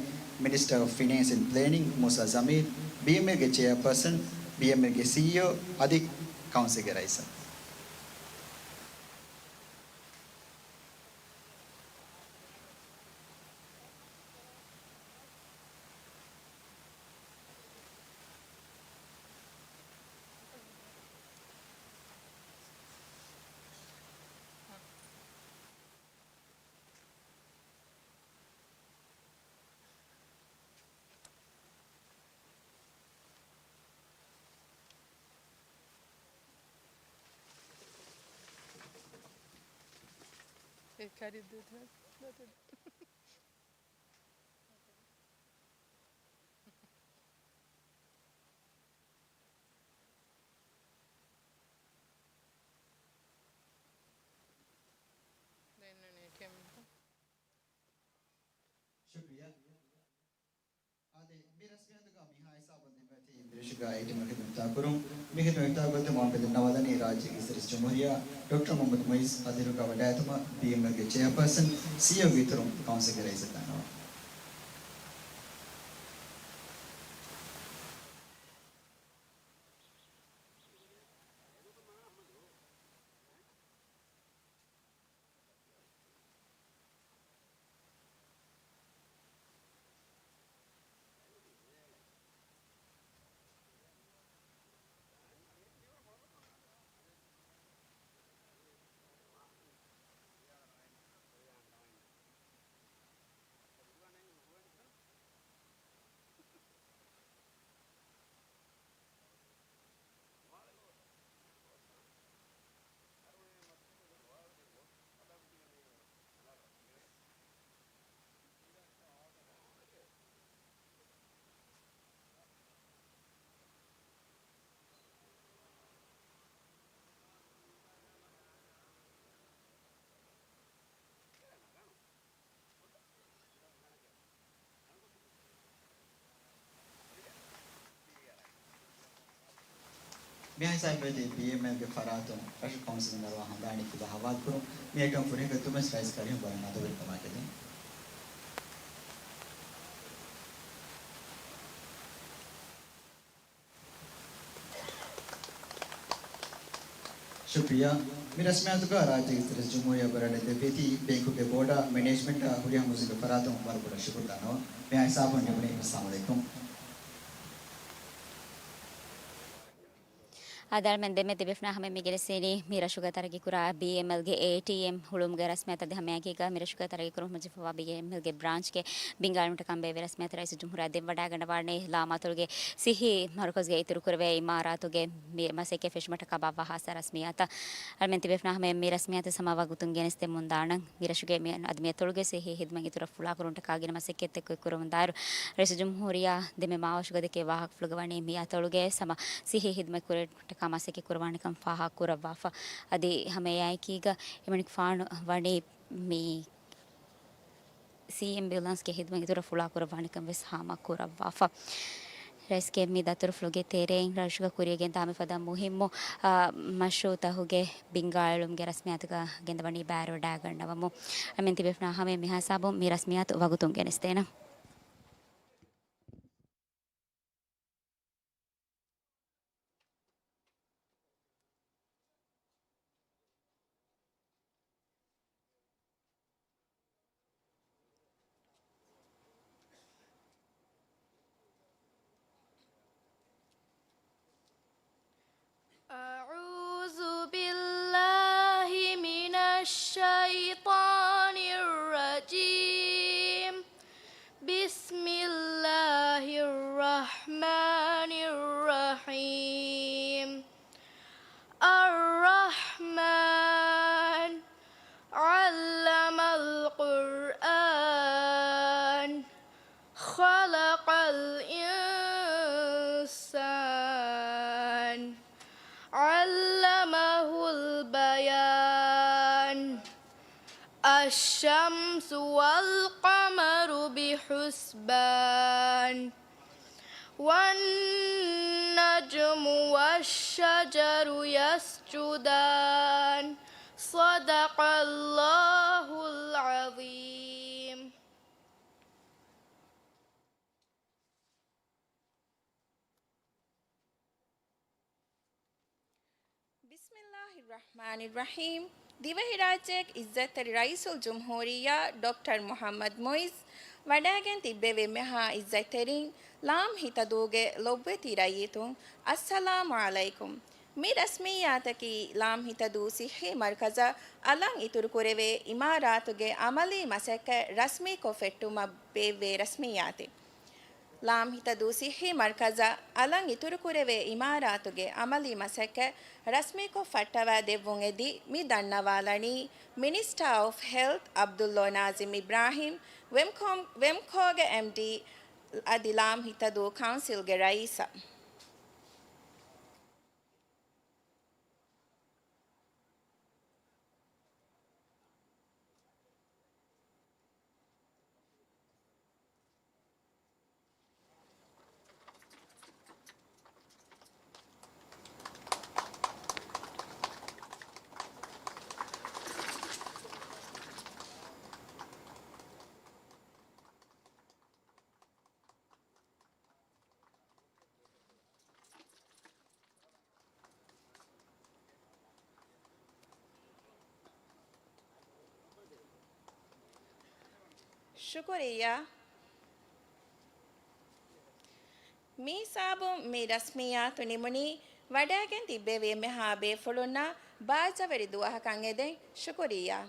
މިނިސްޓަރ އޮފް ފިނޭންސް އެންޑް ޕްލޭނިން މޫސާ ޖަމީލް، ބީއެމްއެލްގެ ޗެއާޕާސަން، ބީއެމްއެލްގެ ސީއީއޯ އަދި ކައުންސިލްގެ ރައީސަށް. އެ ކަރި ދޫތަ ނަތަ؟ ދެންނަނީ ކެމްޕް. ޝުކްރިޔާ. އާދެ، މި ރަސްމިއްޔާތުގަ މިހާ ހިސާބުން ދެންވެތި މިރަށުގަ އޭޓީއެމް ޚިދުމަތް ކުރުން. މި ޚިދުމަތް ކުރުމަށް ބެލުން ނަވާލަނީ ރާއްޖޭގެ އިސްރައީލް ޖުމްހޫރިއްޔާ ޑޮކްޓަރ މުހައްމަދު މުއިއްޒު ހަޟީރުގަ ވަޑައިގަތުމަށް ބީއެމްއެލްގެ ޗެއާޕާސަން ސީއީއޯގެ އިތުރުން ކައުންސިލްގެ ރައީސަށް ދަންނަވަން. މިހާ ހިސާބުން ވެއްޖެ ބީއެމްއެލްގެ ފަރާތުން ރަށު ކައުންސިލުން ދަރުމަ ހަނދާނީ ކުލަ ހަވާލުކުރުން. މި އެކަން ފުރިހަމަ ދުމަސް ރައީސް ކަރީމް ވަރަށް މަދުވެރިކަމާ ގެންދަނީ. ޝުކްރިޔާ. މި ރަސްމިއްޔާތުގަ ރާއްޖޭގެ އިސްރައީލް ޖުމްހޫރިއްޔާ ބަރާޑަށް ދެއްވެތި ބޭންކުގެ ބޯޑާ، މެނޭޖްމަންޓާ، ހުރިހާ މުސްލިމް ފަރާތުން ވަރަށް ބޮޑަށް ޝުކުރު ދަންނަވަން. މިހާ ހިސާބުން ނިމުނީ. އައްސަލާމު ޢަލައިކުމް. އާދެ، އަޅުމެން ދެންމެ ތިބޭފުޅުންނާ ހަމަ މި ގެނެސްދިނީ މި ރަށުގަ ތަރައްގީކުރާ ބީއެމްއެލްގެ އޭޓީއެމް ހުޅުވުމުގެ ރަސްމިއްޔާތަށް. އަދި ހަމައެކީގަ މި ރަށުގަ ތަރައްގީކުރުމަށް ހަމަޖެއްހިފައިވާ ބީއެމްއެލްގެ ބްރާންޗްގެ ބިންގާ އެޅުމަށްޓަކާ ބޭއްވި ރަސްމިއްޔާތަށް ރައީސުލްޖުމްހޫރިއްޔާ ދެން ވަޑައިގަންނަވާނީ ލާމާތޮޅުގެ ޞިއްޙީ މަރުކަޒުގެ އިތުރުކުރެވޭ އިމާރާތުގެ މި މަސައްކަތް ފެށުމަށްޓަކާ ބާއްވާ ޚާއްޞަ ރަސްމިއްޔާތަށް. އަޅުމެން ތިބޭފުޅުންނާ ހަމަ މި ރަސްމިއްޔާތު ހަމަ ވަގުތުން ގެނެސްދެމުން ދާނަން. މި ރަށުގެ މި އަދި މި އަތޮޅުގެ ޞިއްޙީ ޚިދުމަތް އިތުރަށް ފުޅާކުރުމަށްޓަކާ ގިނަ މަސައްކަތްތައް ކުރެވުމުން ދާއިރު، ރައީސުލްޖުމްހޫރިއްޔާ ދެންމެ މާވަށުގަ ދެކޭ ވާހަކަފުޅުގަ ވަނީ މި އަތޮޅުގެ ހަމަ ޞިއްޙީ ޚިދުމަތް ކުރެވުމަށްޓަކާ މަސައްކަތް ކުރައްވާނެކަން ފާހަގަ ކުރައްވާފަ. އަދި ހަމަ އެއާއެކީގަ އެމަނިކުފާނު ވަނީ މި ސީއެމް އެމްބިއުލާންސްގެ ޚިދުމަތް އިތުރަށް ފުޅާކުރައްވާނެކަން ވެސް ހާމަ ކުރައްވާފަ. ރައީސްގެ މި ދަތުރުފުޅުގެ ތެރެއިން ރަށުގަ ކުރިޔަށް ގެންދާ މިފަދަ މުހިއްމު، އާ، މަޝްރޫއުތަކުގެ ބިންގާ އެޅުމުގެ ރަސްމިއްޔާތުގަ ގެންދަވަނީ ބައިވެރިވަޑައިގަންނަވަމުން. އަޅުމެން ތިބޭފުޅުންނާ ހަމަ މިހާ ހިސާބުން މި ރަސްމިއްޔާތު ވަގުތުން ގެނެސްދޭނަން. أعوذ بالله من الشيطان الرجيم. بسم الله الرحمن الرحيم. الرحمن. علم القرآن. خلق الإنسان. علمه البيان. الشمس والقمر بحسبان. والنجم والشجر يسجدان. صدق الله العظيم. ބިސްމިއްލާހިއްރަޙްމާނިއްރަޙީމް. ދިވެހިރާއްޖޭގެ އިއްޒަތްތެރި ރައީސުލްޖުމްހޫރިއްޔާ ޑޮކްޓަރ މުޙައްމަދު މުއިއްޒު ވަޑައިގެން ތިއްބެވި މިހާ އިއްޒަތްތެރިން، ލާމް ހިތަދޫގެ ލޮބުވެތި ރައްޔިތުން، އައްސަލާމު ޢަލައިކުމް. މި ރަސްމިއްޔާތަކީ ލާމް ހިތަދޫ ޞިއްޙީ މަރުކަޒަށް އަލަށް އިތުރުކުރެވޭ އިމާރާތުގެ ޢަމަލީ މަސައްކަތް ރަސްމީކޮށް ފެއްޓުމަށް ބޭއްވޭ ރަސްމިއްޔާތެއް. ލާމް ހިތަދޫ ސިއްހީ މަރުކަޒަށް އަލަށް އިތުރުކުރެވޭ އިމާރާތުގެ އަމަލީ މަސައްކަތް ރަސްމީކޮށް ފައްޓަވާ ދެއްވުން އެދި، މި ދަންނަވާލަނީ މިނިސްޓާ އޮފް ހެލްތް އަބްދުއްލޯ ނާޒިމް އިބްރާހިމް، ވެމްކޯ، ވެމްކޯގެ އެމްޑީ އަދި ލާމް ހިތަދޫ ކައުންސިލްގެ ރައީސަށް. ޝުކުރިއްޔާ. މި ހިސާބުން މި ރަސްމިއްޔާތު ނިމުނީ. ވަޑައިގެން ތިއްބެވި އެންމެހާ ބޭފުޅުންނަށް ބާއްޖަވެރި ދުވަހަކަށް އެދެން. ޝުކުރިއްޔާ.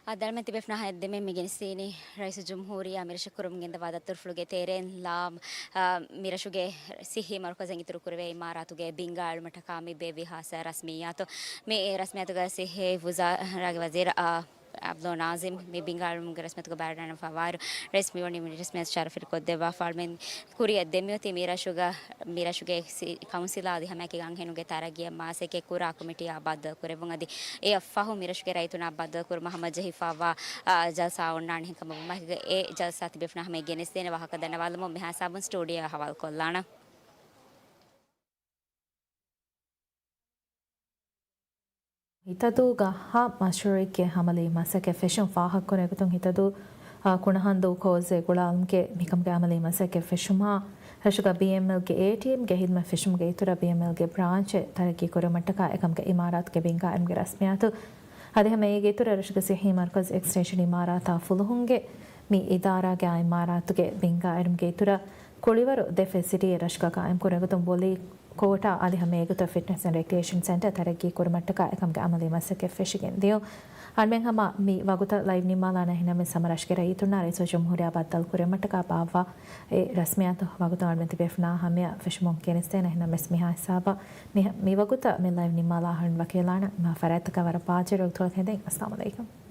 އާ، ދަރަމެން ތިބޭފުނާ ހައްދެމެން މި ގެނެސްދިނީ ރައީސުލްޖުމްހޫރިއްޔާ މިރަށަށް ކުރަމުން ގެންދަވާ ދަތުރުފުޅުގެ ތެރެއިން ލާމް، އާ، މިރަށުގެ ސިއްހީ މަރުކަޒަށް އިތުރުކުރެވޭ އިމާރާތުގެ ބިންގާ އެޅުމަށްޓަކާ މި ބޭއްވި ހާއްސަ ރަސްމިއްޔާތު. މި ރަސްމިއްޔާތުގަ ސިއްހީ ވުޒާރާގެ ވަޒީރު، އާ، އަބްދުލް ނާޒިމް މި ބިންގާ އެޅުމުގެ ރަސްމިއްޔާތުގަ ބައިވެރިވެފައިވާއިރު، ރައީސް މިވަނީ މި ރަސްމިއްޔާތު ޝަރަފުވެރިކޮށްދެއްވާފަ އަޅުމެން ކުރިއަށް ދެމިއޮތީ މިރަށުގަ، މިރަށުގެ ސި-، ކައުންސިލާ އަދި ހަމައެކީގަ އަންހެނުންގެ ތަރައްގީއަށް މާސްއެކޭ ކުރާ ކޮމިޓީއާ ބައްދަލުކުރެއްވުން އަދި އެއަށްފަހު މިރަށުގެ ރައްޔިތުންނާ ބައްދަލުކުރުމަށް ހަމަޖެހިފައިވާ، އާ، ޖަލްސާ އޮންނާނެ. އެހެންކަމުން ވުމާ އެ ޖަލްސާ ތިބޭފުނާ ހަމަޔަށް ގެނެސްދޭނެ ވާހަކަ ދަންނަވާލަމުން މިހާ ހިސާބުން ސްޓޫޑިއޯއަށް ހަވާލުކޮށްލާނަން. ހިތަދޫގަ ހަ މަޝްރޫއެއްގެ ހަމަލީ މަސައްކަތް ފެށުން ފާހަގަކުރެއްވި ގޮތުން ހިތަދޫ، އާ، ކުނަހަނދޫ ކޯސްވެ ގުޅާލުމުގެ މިކަމުގެ އަމަލީ މަސައްކަތް ފެށުމާ، ރަށުގަ ބީއެމްއެލްގެ އޭޓީއެމްގެ ހިދުމަތް ފެށުމުގެ އިތުރަށް ބީއެމްއެލްގެ ބްރާންޗެއް ތަރައްގީ ކުރުމަށްޓަކާ އެކަމުގެ އިމާރާތުގެ ބިންގާ އެޅުމުގެ ރަސްމިއްޔާތު އަދި ހަމަ އޭގެ އިތުރަށް ރަށުގެ ސިއްހީ މަރުކަޒު އެކްސްޓެންޝަން އިމާރާތާ ފުލުހުންގެ މި އިދާރާގެ އާ އިމާރާތުގެ ބިންގާ އެޅުމުގެ އިތުރަށް ކުޅިވަރު ދެ ފެސިލިޓީ ރަށުގަ ގާއިމް ކުރެވިގޮތުން ވޮލީ ކޯޓާ އަދި ހަމަ އޭގެތުރަށް ފިޓްނަސް އެންޑް ރެކްރިއޭޝަން ސެންޓަރ ތަރައްގީ ކުރުމަށްޓަކާ އެކަމުގެ އަމަލީ މަސައްކަތް ފެށިގެން ދިޔުން. އަންމެން ހަމަ މި ވަގުތަށް ލައިވް ނިންމާލާނަން އެހެންނަމަވެސް ހަމަ ރަށުގެ ރައްޔިތުންނާ ރައީސުލްޖުމްހޫރިއްޔާ ބައްދަލު ކުރެއްވުމަށްޓަކާ ބާއްވާ އެ ރަސްމިއްޔާތު ވަގުތުން އަންމެން ތިބޭފުނާ ހަމަޔަށް ފެށުމުން ގެނެސްދޭނެ. އެހެންނަމަވެސް މިހާ ހިސާބަށް މި، މި ވަގުތަށް މި ލައިވް ނިންމާލާ އަހަރެން ވަކިވެލާނަން. މި ފަރާތްތަކަށް ވަރަށް ބާއްޖަވެރި ވަގުތުކޮޅަކަށް އެދެން. އައްސަލާމު ޢަލައިކުމް.